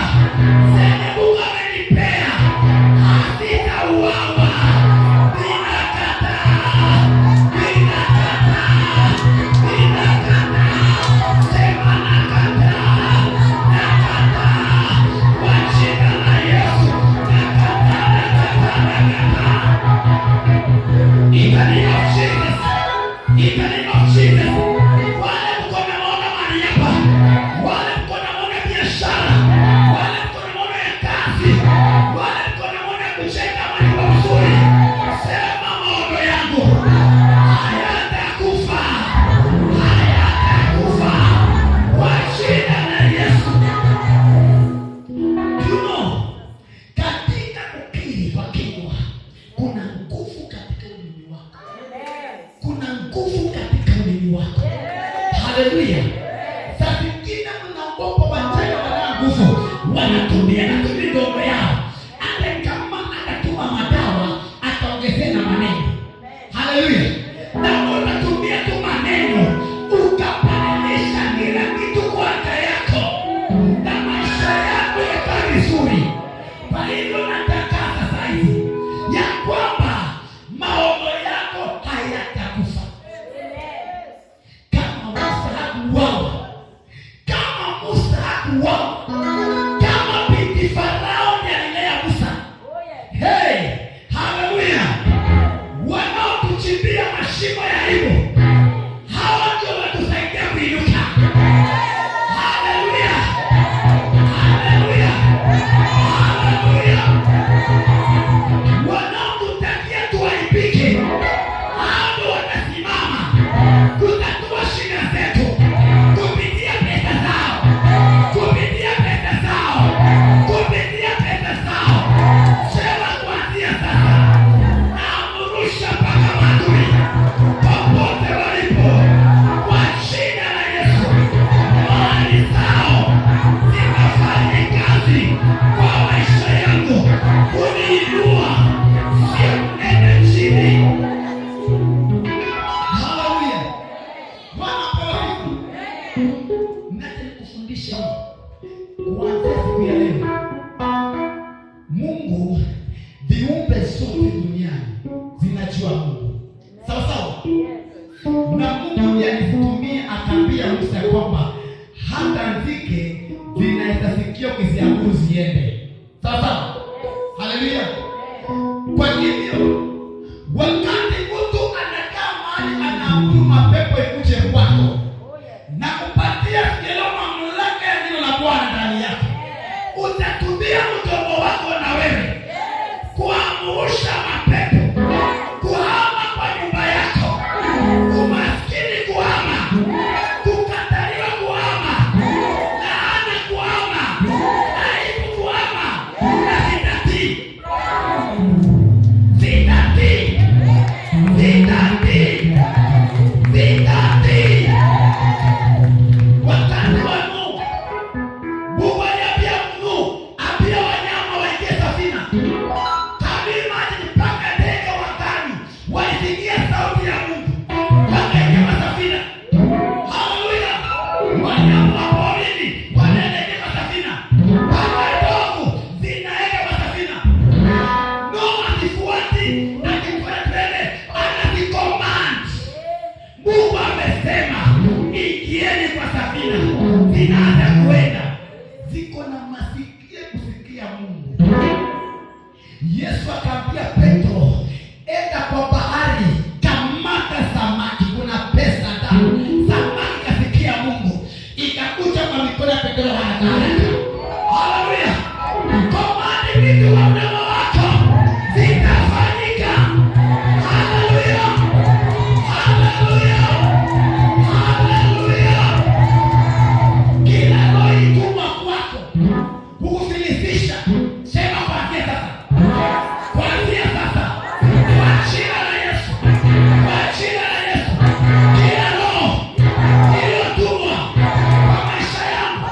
Speaker 1: zenye Mungu amenipea hazitauawa. Ninakataa, ninakataa, ninakataa. Sema nakataa, nakataa kwa jina la Yesu. Nakataa, nakataa, nakataa. In the name of Jesus. In the name of Jesus. Wale mko na maono mahali hapa, wale mko na maono ya biashara, wale mko na maono ya kazi, wale mko na maono ya kujenga manyumba mzuri, sema maono yangu hayatakufa, hayatakufa kwa jina la Yesu. You know, katika kukiri kwa kinywa kuna nguvu katika ulimi wako, kuna nguvu katika ulimi wako. Haleluya! Saa zingine mnaogopa wachawi wana nguvu, wanatumia na tu midomo yao. Hata kama atatuma madawa, ataongezea na maneno. Haleluya! Na unatumia tu maneno ukabadilisha kila kitu kwa anga yako na maisha yako yakawa vizuri. Kwa hivyo natangaza saa hizi ya kwamba maono yako hayatakufa. Kama Musa hakuuawa, kama Musa hakuuawa, kama binti Farao ndiye alilea Musa. Hey, haleluya! Wanaotuchimbia mashimo ya aibu, hawa ndio watusaidia kuinuka. nikufundishe hii. Kuanzia siku ya leo, Mungu, viumbe zote duniani zinajua Mungu, sawa sawa. Na Mungu ndiye alizitumia akaambia Musa ya kwamba hata nzige zinaweza sikia ukiziamuru ziende, sawa sawa. Haleluya! Kwa hivyo wakati mtu anakaa mahali anaamuru mapepo ikuje kwako na kupatia sikio mamlaka ya neno la Bwana ndani yako, utatumia mdomo wako na wewe kuamrusha mapepo kuhama kwa nyumba yako, umaskini kuhama, kukataliwa kuhama, laana kuhama, aibu kuhama, na zitatii, zitatii, zitatii, zitatii. Wakati wa Nuhu, Mungu aliambia Nuhu, ambia wanyama waingie safina. Kabili maji mpaka ndege wa angani walisikia sauti ya Mungu, wakaingia kwa safina. Haleluya! Wanyama wa porini wanaingia kwa safina, mpaka ndovu zinaenda kwa safina. Nuhu akifuati na kifuata mbele, anazicommand. Mungu amesema ingieni kwa safina, zinaanza kuenda, ziko na masikio kusikia Mungu. Yesu akaambia Petro, enda kwa bahari, kamata samaki, kuna pesa ndani. Samaki kasikia Mungu, ikakuja kwa mikono ya Petro haraka haraka. Haleluya! Command vitu kwa mdomo wako, zitafanyika. Haleluya! Haleluya! Haleluya! Kila roho ilitumwa kwako kukufilisisha, sema kuanzia sasa, kuanzia sasa, kwa jina la Yesu, kwa jina la Yesu, kila roho iliyotumwa kwa maisha yangu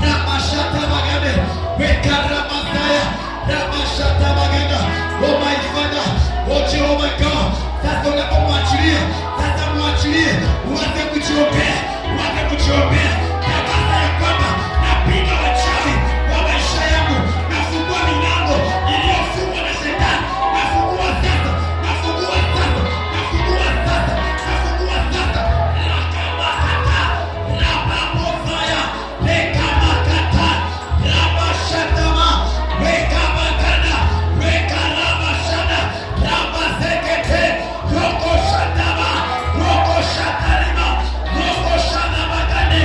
Speaker 1: Ramashata bagande. Weka ramasaya. Ramashata baganda. Oh my Father. Oh Jehovah God. Sasa unapomwachilia, sasa mwachilie, uanze kujiombea, uanze kujiombea. Tangaza ya kwamba napiga wachawi wa maisha yangu, nafungua milango iliyofungwa na shetani, nafungua sasa, nafungua sasa, nafungua sasa, nafungua sasa. Rakamakata, rababosaya, rekamakata, rabashatama, rekamakana, rekarabashana, rabasekete, rokoshatama, rokoshatalima, rokoshanabagane,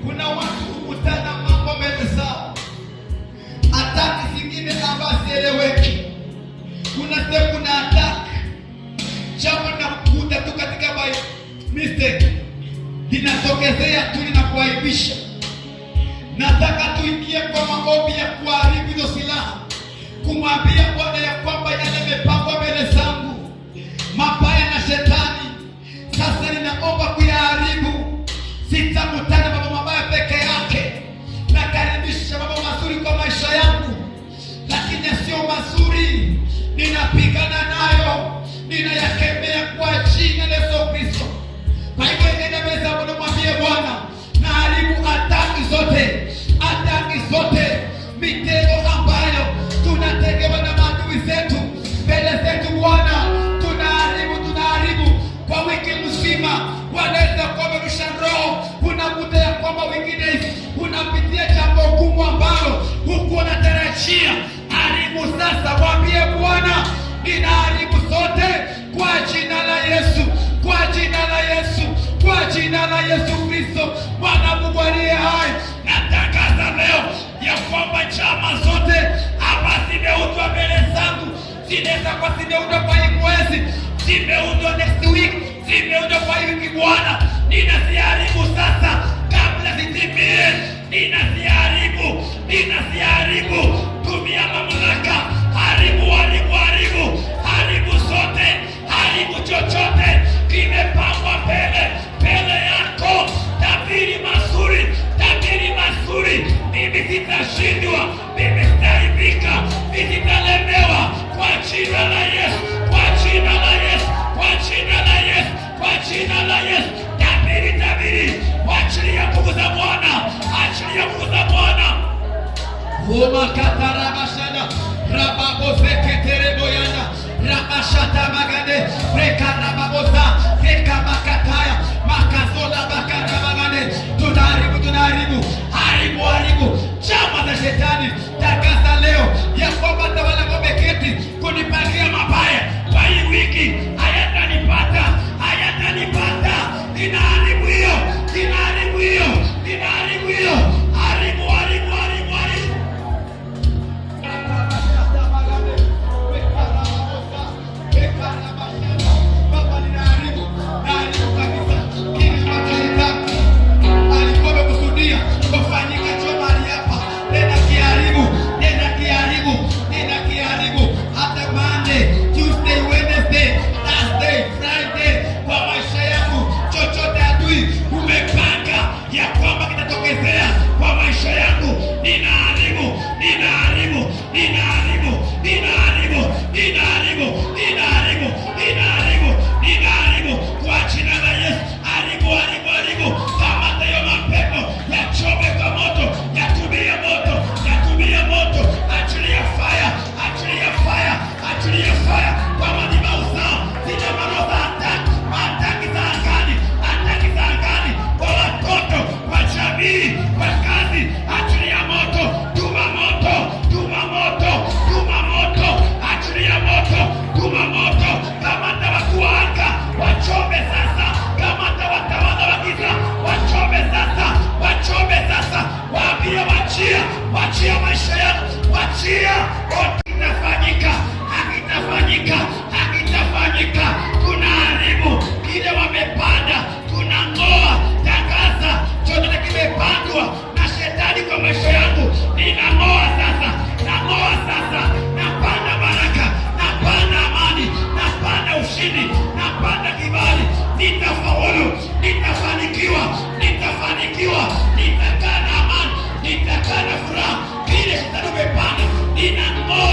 Speaker 1: Kuna watu hukutana mambo mbele zao, attack zingine ambazo hazieleweki. Kuna sehemu kuna attack, jambo linakukuta tu katika by mistake, linatokezea tu linakuaibisha. Nataka tuingie kwa maombi ya kuharibu hizo silaha, kumwambia Bwana ya kwamba yale yamepangwa mbele zangu mabaya na shetani, sasa ninaomba kuyaharibu. Sitakutana mambo mabaya peke yake, nakaribisha mambo mazuri kwa maisha yangu, lakini yasiyo mazuri ninapigana nayo, ninayakemea kwa jina la Yesu Kristo. Kwa hivyo nenda mbele za Bwana, mwambie Bwana, naharibu attack zote, attack zote, mitego ambayo tunategewa na maadui zetu mbele zetu. Bwana, tunaharibu, tunaharibu kwa wiki mzima. Wanaweza kuwa wamerusha roho, unakuta ya kwamba wengine unapitia jambo gumu ambalo hukuwa unatarajia. Haribu sasa, mwambie Bwana, ninaharibu zote kwa jina la Yesu, kwa jina la Yesu, kwa jina la Yesu Kristo, Bwana Mungu aliye hai. Natangaza leo ya kwamba chama zote hapa zimeundwa mbele zangu, zinaweza kuwa zimeundwa kwa hii mwezi, zimeundwa next week, zimeundwa kwa hii wiki. Bwana, ninaziharibu sasa kabla zitimie, ninaziharibu, ninaziharibu. Tumia mamlaka, haribu, haribu, haribu, haribu zote, haribu chochote kimepangwa mbele mbele yako. Tabiri mazuri, tabiri mazuri. Mimi sitashindwa, mimi sitaibika, mimi sitalemewa, kwa jina la Yesu, kwa jina la Yesu, kwa jina la Yesu, kwa jina la Yesu. Tabiri, tabiri, achilia nguvu za Bwana, achilia nguvu za Bwana. Omakatarabashana rababozeketereboyana rabashata magade rekarababoza rekamakataya makazola bakarabagade. Tunaharibu, tunaharibu, haribu, haribu chama za shetani. Tangaza leo ya kwamba tawala wameketi kunipangia mabaya kwa hii wiki, hayatanipata, hayatanipata. Ninaharibu hiyo, ninaharibu hiyo, ninaharibu hiyo, haribu, haribu, haribu, haribu. Baba, ninaharibu, naharibu kabisa kile ambacho shetani alikuwa amekusudia kufanyika cho mahali hapa. Nenda kiharibu, nenda kiharibu, nenda kiharibu, hata Monday, Tuesday, Wednesday, Thursday, Friday, kwa maisha yangu, chochote adui umepanga ya kwamba kitatokezea kwa maisha yangu, ninaharibu, ninaharibu, ninaharibu, ninaharibu, ninaharibu, ninaharibu, ninaharibu, ninaharibu kwa jina la Yesu. Haribu, haribu, haribu. Kamata hiyo mapepo, yachome kwa moto, yatumie moto, yatumie moto. Achilia fire, achilia fire, achilia fire kwa madhabahu zao, zile maroho za attack, attack za angani, attack za angani kwa watoto, kwa jamii, kwa kazi. Achilia moto, tuma moto, tuma moto, tuma moto, achilia moto, tuma moto. Kamata wakuu wa anga, wachome sasa. Kamata watawala wa giza, wachome sasa, wachome sasa. Waambie wachia, wachia maisha yao, wachia. Hakitafanyika, hakitafanyika, hakitafanyika. Tunaharibu kile wamepanda, tunang'oa. Tangaza chochote kimepandwa na shetani kwa maisha yangu, ninang'oa sasa, nang'oa sasa, napanda baraka, napanda amani, napanda ushindi, napanda kibali. Nitafaulu, nitafanikiwa, nitafanikiwa, nitakaa na amani, nitakaa na furaha. Kile shetani umepanda, ninang'oa.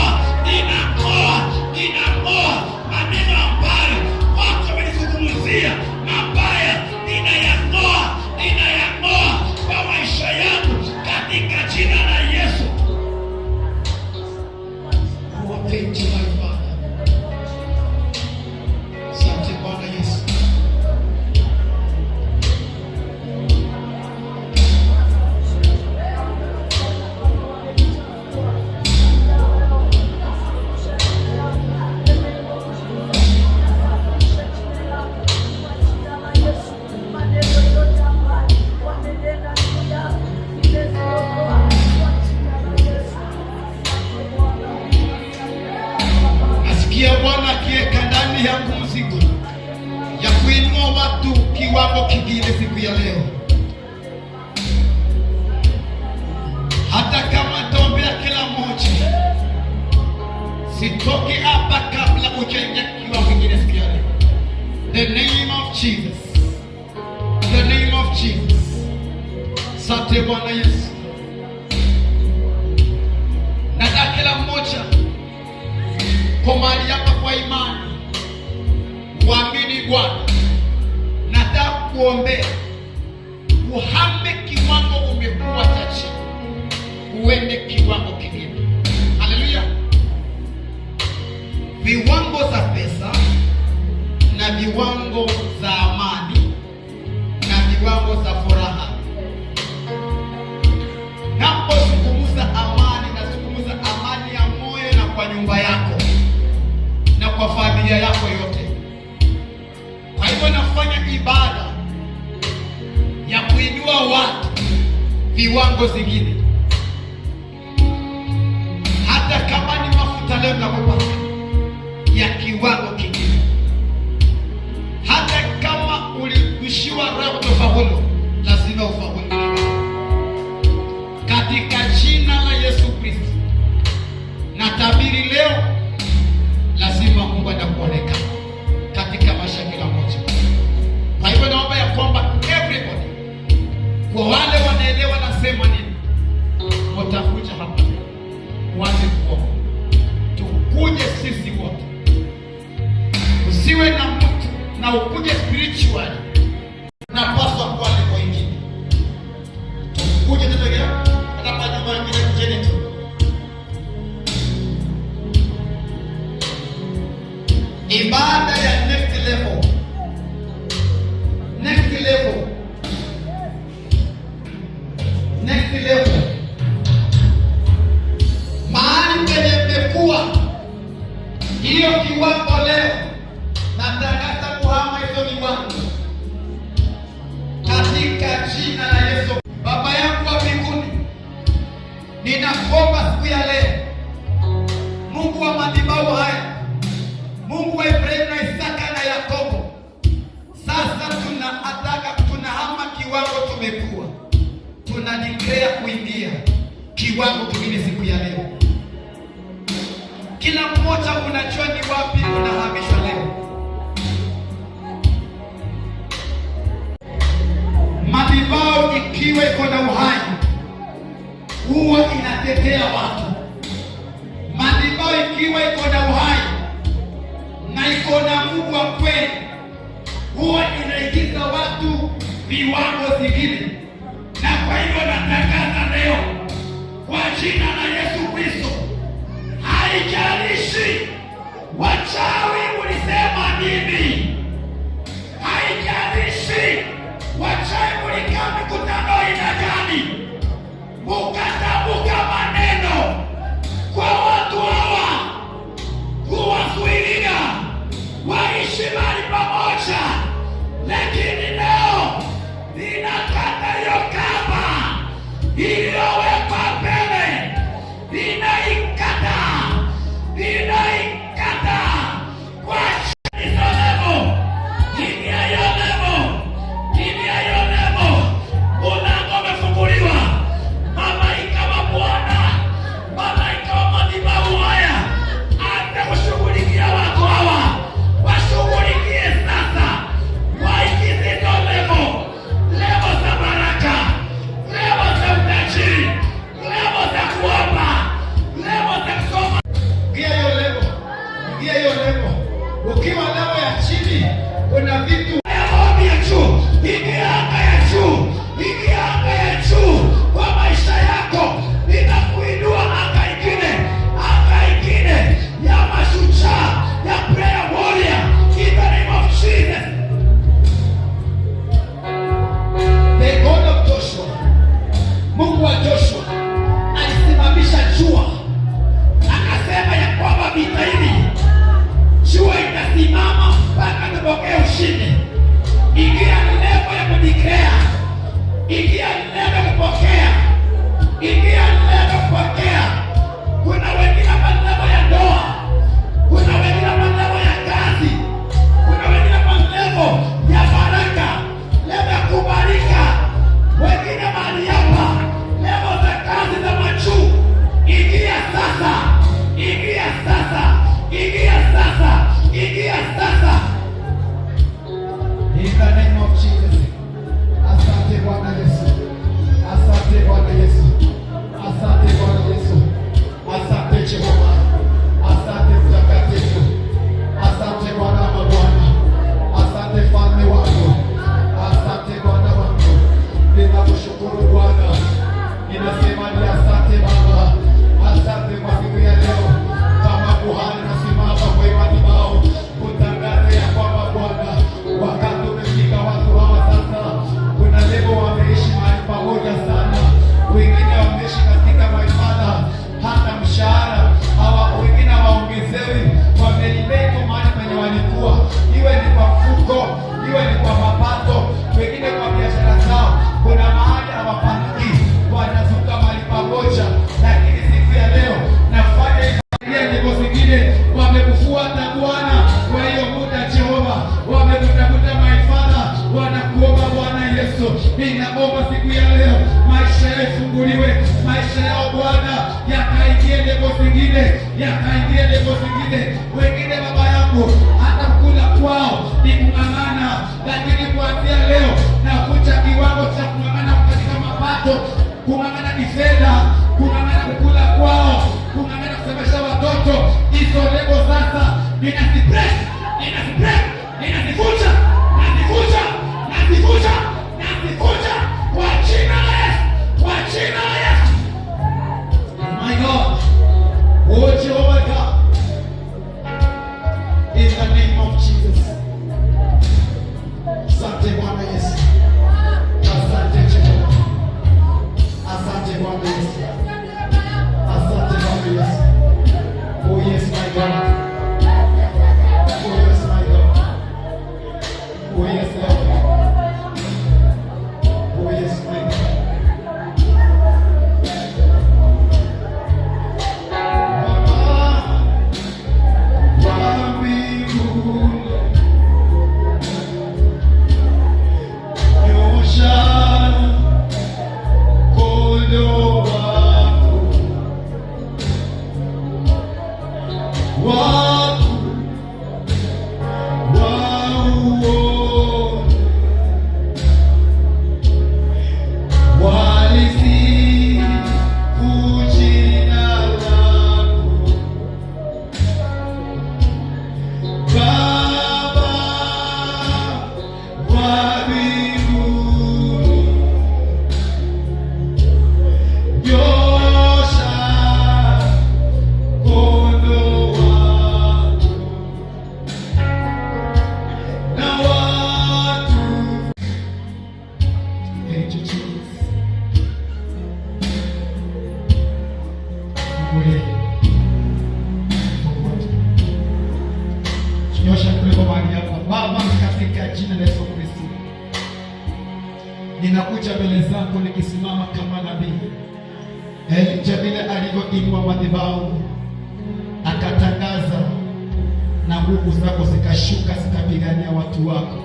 Speaker 1: Usitoke hapa kabla hujaingia kiwango kingine siku ya leo. The name of Jesus. The name of Jesus. Sante Bwana Yesu. Nataka kila mmoja kwa mahali hapa kwa imani uamini Bwana. Nataka kuombea uhame kiwango umekuwa cha chini, uende kiwango kingine. Haleluya! Viwango za pesa na viwango za amani na viwango za furaha. Napozungumza amani, nazungumza amani ya moyo na kwa nyumba yako na kwa familia yako yote. Kwa hivyo nafanya ibada ya kuinua watu viwango zingine, hata kama ni mafuta leo nakupa ya kiwango kingine, hata kama uligushiwa roho kutofaulu, lazima ufaulu katika jina la Yesu Kristo. Natabiri leo, lazima Mungu atakuonekana katika maisha ya kila mmoja. Kwa hivyo naomba ya kwamba everybody, kwa wale wanaelewa nasema nini, watakuja hapa leo uanze kuomba, tukuje sisi wote, usiwe na mtu na ukuje spiritually, napaswa kuwa level ingine, tukuje tena hata kwa nyumba ingine, kujeni tu. Ibada ya next level, next level, next level. Mahali penye mmekuwa hiyo kiwango leo, natangaza kuhama hizo viwango katika jina la Yesu. Baba yangu wa mbinguni, ninakuomba siku ya leo, Mungu wa madhabahu haya, Mungu wa Ibrahimu na Isaka na Yakobo, sasa tunataka tunahama kiwango tumekuwa, tuna declare kuingia kiwango kingine siku ya leo. Kila mmoja unajua ni wapi unahamishwa leo. Madhabahu ikiwa iko na uhai huwa inatetea watu. Madhabahu ikiwa iko na uhai na iko na Mungu wa kweli huwa inaingiza watu viwango zingine, na kwa hivyo natangaza leo kwa jina la Yesu Kristo, haijalishi wachawi mulisema nini, haijalishi wachawi mulikaa mikutano aina gani, mukatamka maneno kwa watu hawa kuwazuilia waishi mahali pamoja, lakini leo ninakata hiyo kamba. yakaingia level zingine. Wengine baba yangu hata kula kwao ni kung'ang'ana, lakini kuanzia leo nakuja kiwango cha kung'ang'ana katika mapato, kung'ang'ana kifedha, kung'ang'ana kukula kwao, kung'ang'ana kusomesha watoto. Hizo level sasa ninazibreak, ninazibreak, ninazivunja, nazivunja, nazivunja, nazivunja kwa jina la Yesu, kwa jina la Yesu. My God, oh Jehovah God, in the name of Jesus. Asante Bwana Yesu, asante Jehova, asante Bwana Yesu, asante Bwana Yesu. Oh yes, my God. Oh yes, my God. Oh yes, Lord. Oh yes, my God. Baba wa mbinguni, nyosha mkono wako, watu wauone, walisifu jina lako. Baba wa mbinguni, nyosha mkono wako na watu. Thank you, Jesus. Mungu popote. Nyosha kuliko mahali hapa. Baba, katika jina la Yesu Kristo, ninakuja mbele zako nikisimama kama nabii Elija vile alivyoinua madhabahu akatangaza, na nguvu zako zikashuka zikapigania watu wako.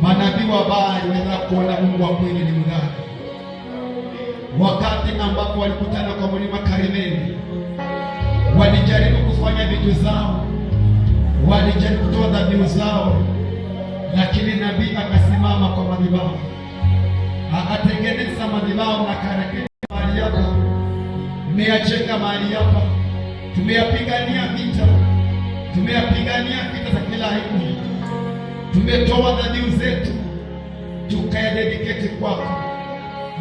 Speaker 1: Manabii wa Baali waweza kuona Mungu wa kweli ni mgani. Wakati ambapo walikutana kwa mlima Karmeli, walijaribu kufanya vitu zao, walijaribu kutoa dhabihu zao, lakini nabii akasimama kwa madhabahu, akatengeneza madhabahu na akarekebisha mahali hapa. Mmeyajenga mahali hapa, tumeyapigania vita, tumeyapigania vita za kila aina, tumetoa dhabihu zetu tukayadedicate kwako,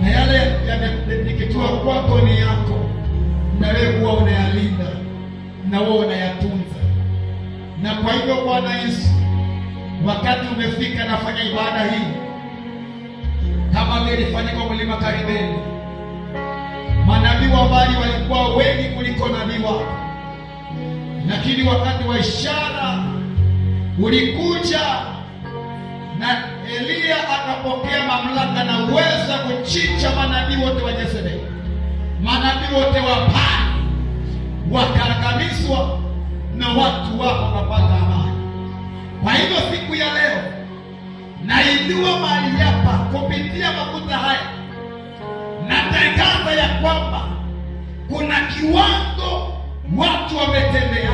Speaker 1: na yale yamededicatiwa kwako ni yako, na wewe huwa unayalinda na wewe unayatunza. Na kwa hivyo Bwana Yesu, wakati umefika, nafanya ibada hii kama vile ilifanyika mlima Karmeli. Manabii wa Baali walikuwa wengi kuliko nabii wako, lakini wakati wa ishara ulikuja na Eliya akapokea mamlaka na uwezo wa kuchinja manabii wote wa Jezebeli, manabii wote wa Baali wakaangamizwa na watu wako wakapata amani. Kwa hivyo siku ya leo nainua mahali hapa kupitia mafuta haya, natangaza ya kwamba kuna kiwango watu wametembea,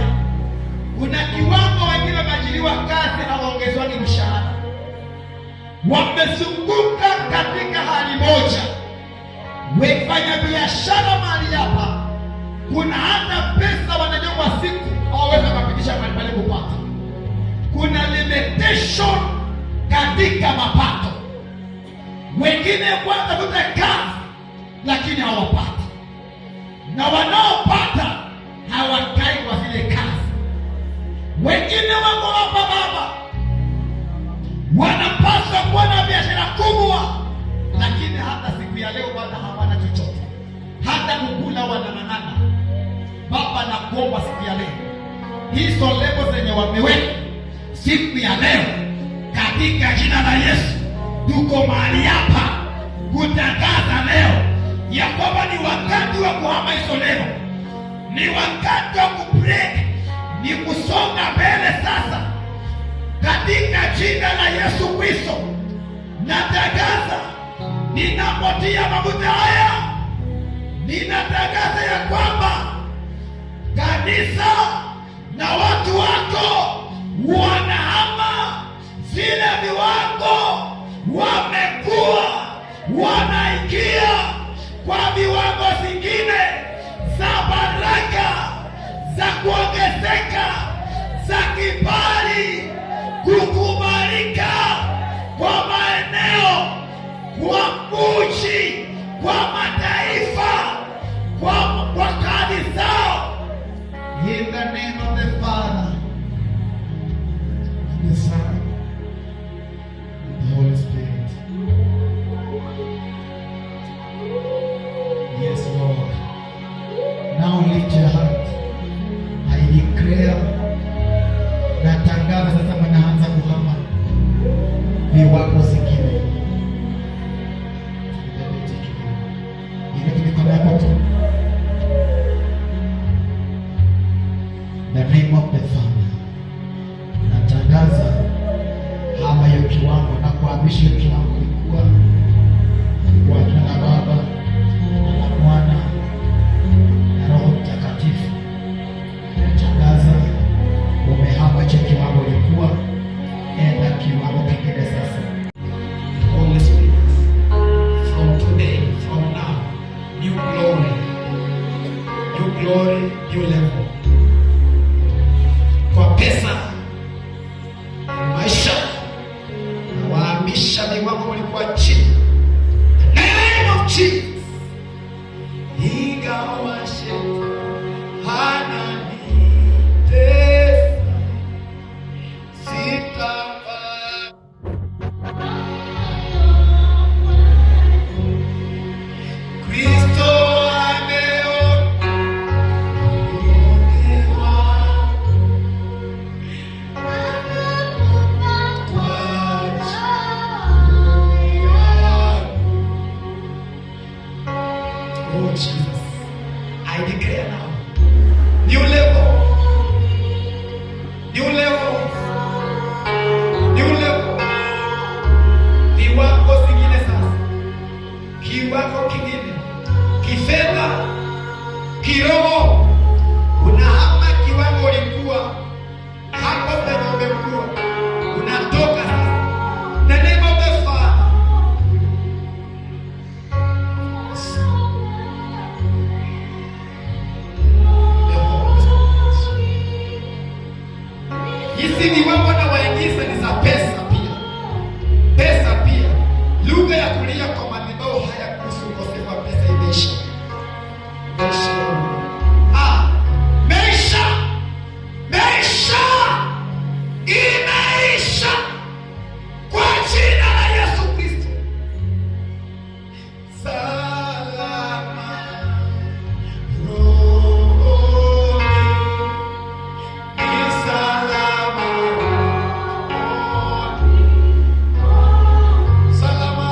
Speaker 1: kuna kiwango wengine wameajiriwa kazi hawaongezwagi mshahara, wamezunguka katika hali moja. Wafanya biashara mahali hapa, kuna hata pesa wanajua kwa siku hawawezi wakapitisha mahali pale kupata. Kuna limitation katika mapato. Wengine wanatafuta kazi lakini hawapati, na wanaopata hawakai kwa zile kazi. Wengine wako hapa baba, wanapaswa kuwa na biashara kubwa, lakini hata siku ya leo bado hawana chochote, hata kukula wanang'ang'ana. Baba, nakuomba siku ya leo, hizo level zenye wameweka siku ya leo, katika jina la Yesu, tuko mahali hapa kutangaza leo ya kwamba ni wakati wa kuhama hizo level, ni wakati wa kubreak, ni kusonga mbele sasa, katika jina la Yesu Kristo. Natangaza, ninapotia mafuta haya, ninatangaza ya kwamba Kanisa na watu wako wanahama zile viwango wamekuwa wanaingia kwa viwango zingine za baraka, za kuongezeka, za kibali, kukubalika kwa maeneo, kwa mji, kwa mataifa, kwa kazi zao. In the name of the Father, and the Son, and the Holy Spirit. Yes, Lord. Now lift your hand. I declare, natangaza sasa mnaanza kuhama viwango zingine. Inua mikono yako tu. The name of the Father. Natangaza hama hiyo kiwango na kuhamisha hiyo kiwango ilikuwa kwa jina la Baba na la Mwana na Roho Mtakatifu. Natangaza umehama hicho kiwango ilikuwa, enda kiwango kingine sasa. Holy Spirit, from today, from now, new glory, new glory, new level. Kwa pesa, maisha, nawahamisha viwango mlikuwa chini. The name of Jesus. Ingawa shetani ananitesa, sitafanya. Kristo ameona unyonge wangu kwa ajili yangu. Oh Jesus, I declare now, new level, new level, new level, viwango zingine sasa, kiwango kingine, kifedha, kiroho, unahama kiwango ulikuwa hapo penye umekuwa, unatoka sasa. The name of the Father, Son, the Holy Spirit. Hizi viwango nawaingiza ni za pesa pia, pesa pia. Lugha ya kulia kwa madhabahu haya kuhusu ukosefu wa pesa imeisha, imeisha. Ah, meisha, meisha, imeisha kwa jina la Yesu Kristo. Salama rohoni, ni salama rohoni. Salama,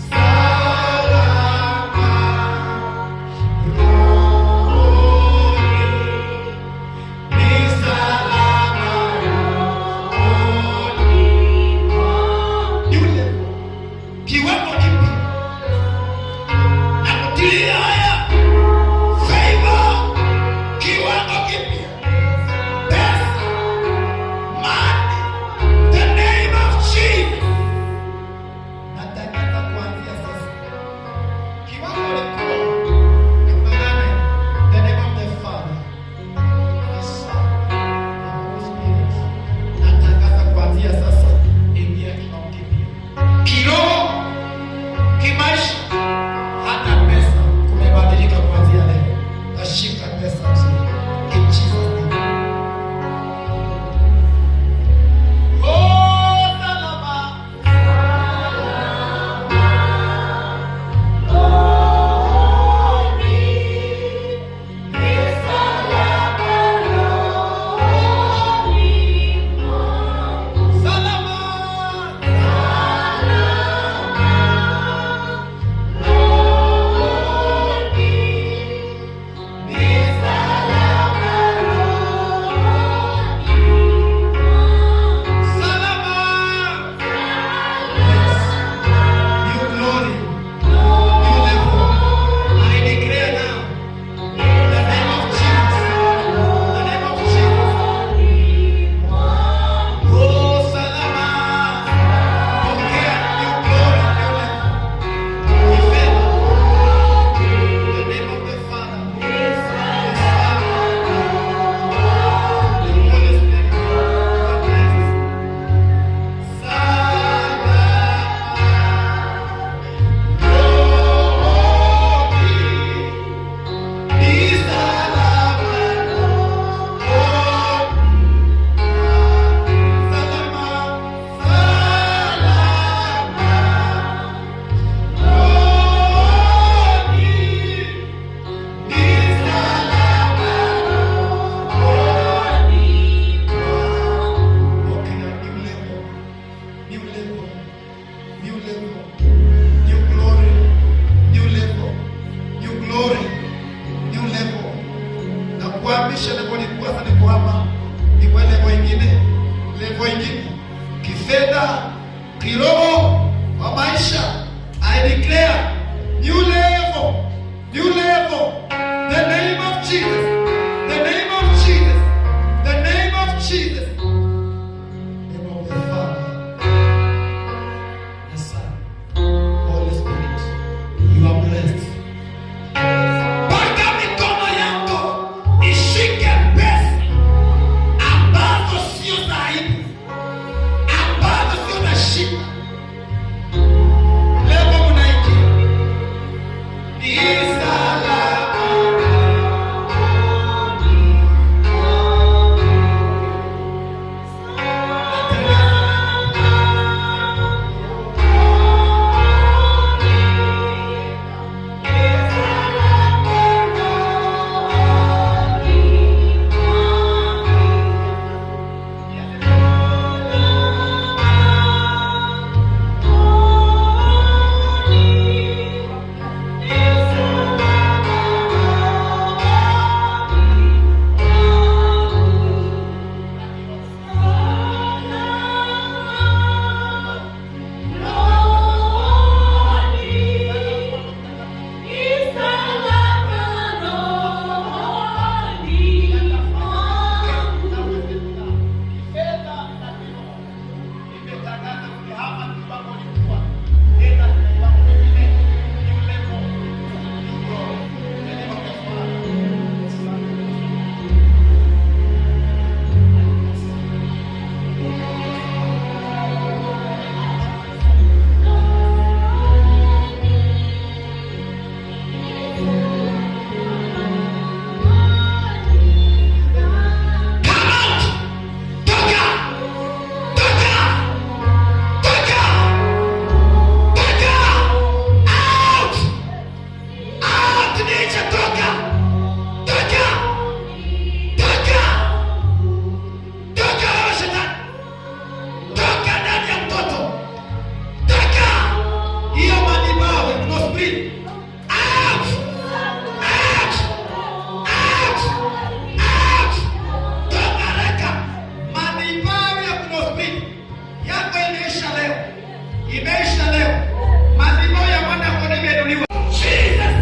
Speaker 1: salama rohoni, ni salama rohoni. New level, kiwango kipya na kutilia haya favor, kiwango kipya, pesa, money, the name of Jesus. Natangaza kuanzia sasa, kiwango ulikuwa namna gani? The name of the Father, the Son, the Holy Spirit. Natangaza kuanzia sasa, ingia kiwango kipya, kiroho, kimaisha, hata pesa. Ni salama. Come out! Toka! Toka! Toka! Toka! Out! Out nature, toka! Toka! Toka! Toka wewe shetani! Toka ndani ya mtoto! Toka! Hiyo madhabahu no spirit. Out! Out! Out! Out! Toka haraka! Madhabahu ya no spirit yako imeisha leo, imeisha leo. Madhabahu ya mwana kondoo imeinuliwa. Jesus!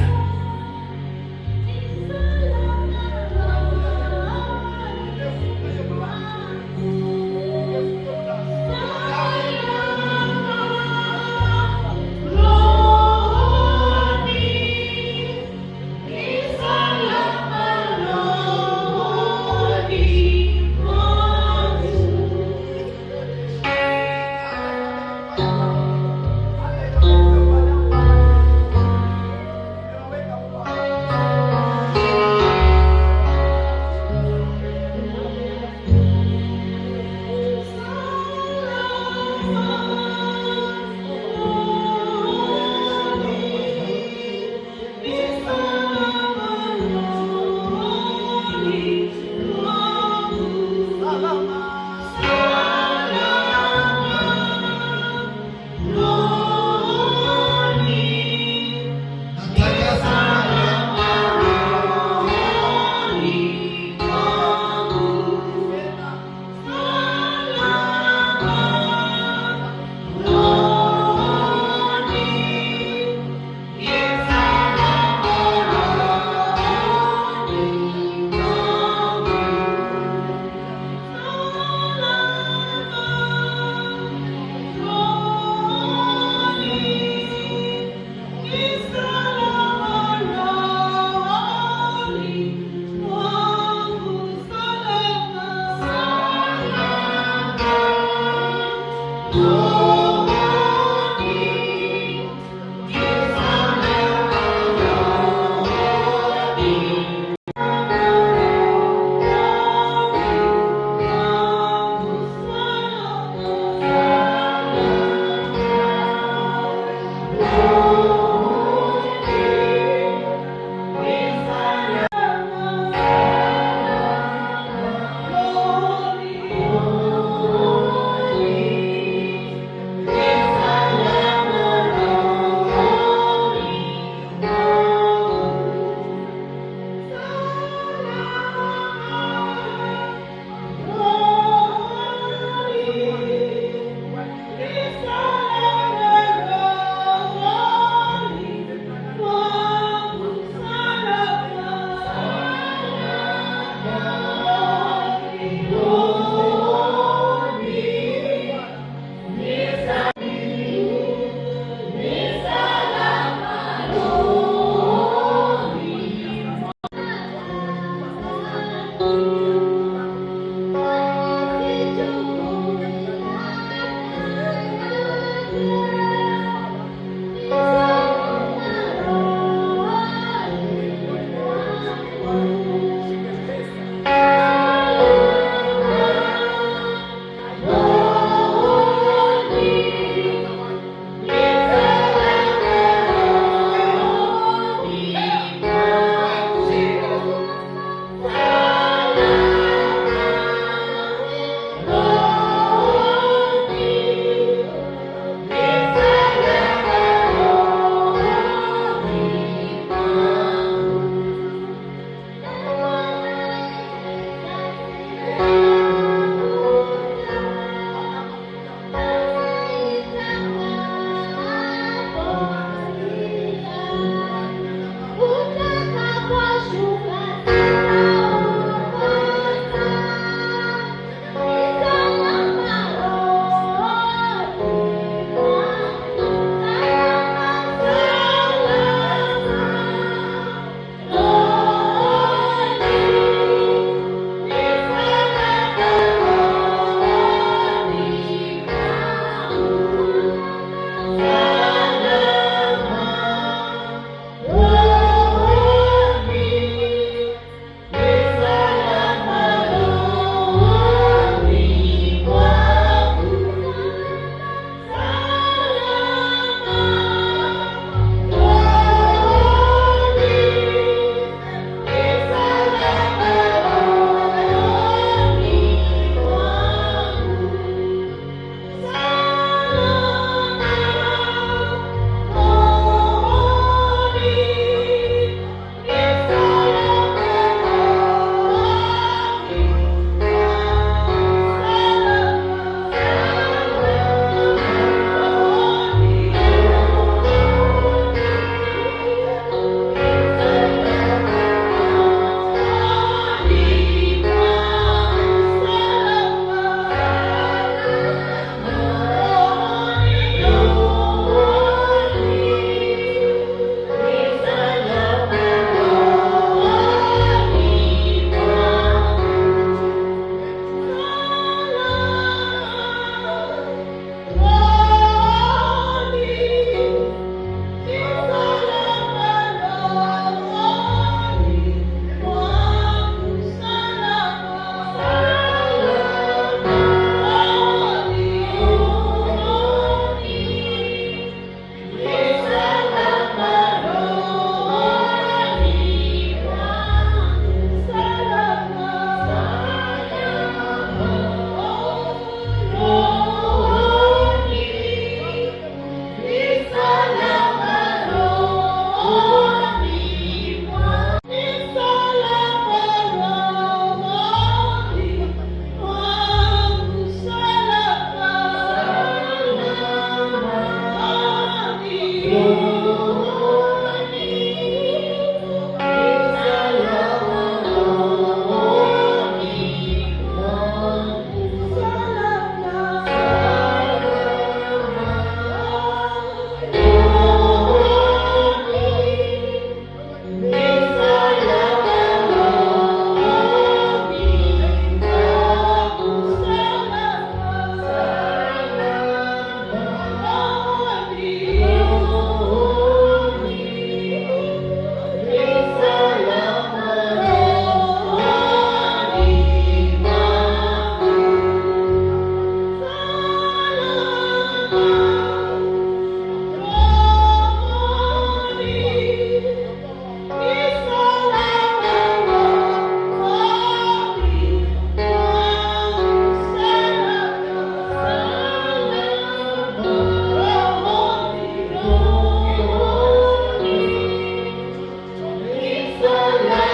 Speaker 1: Lord.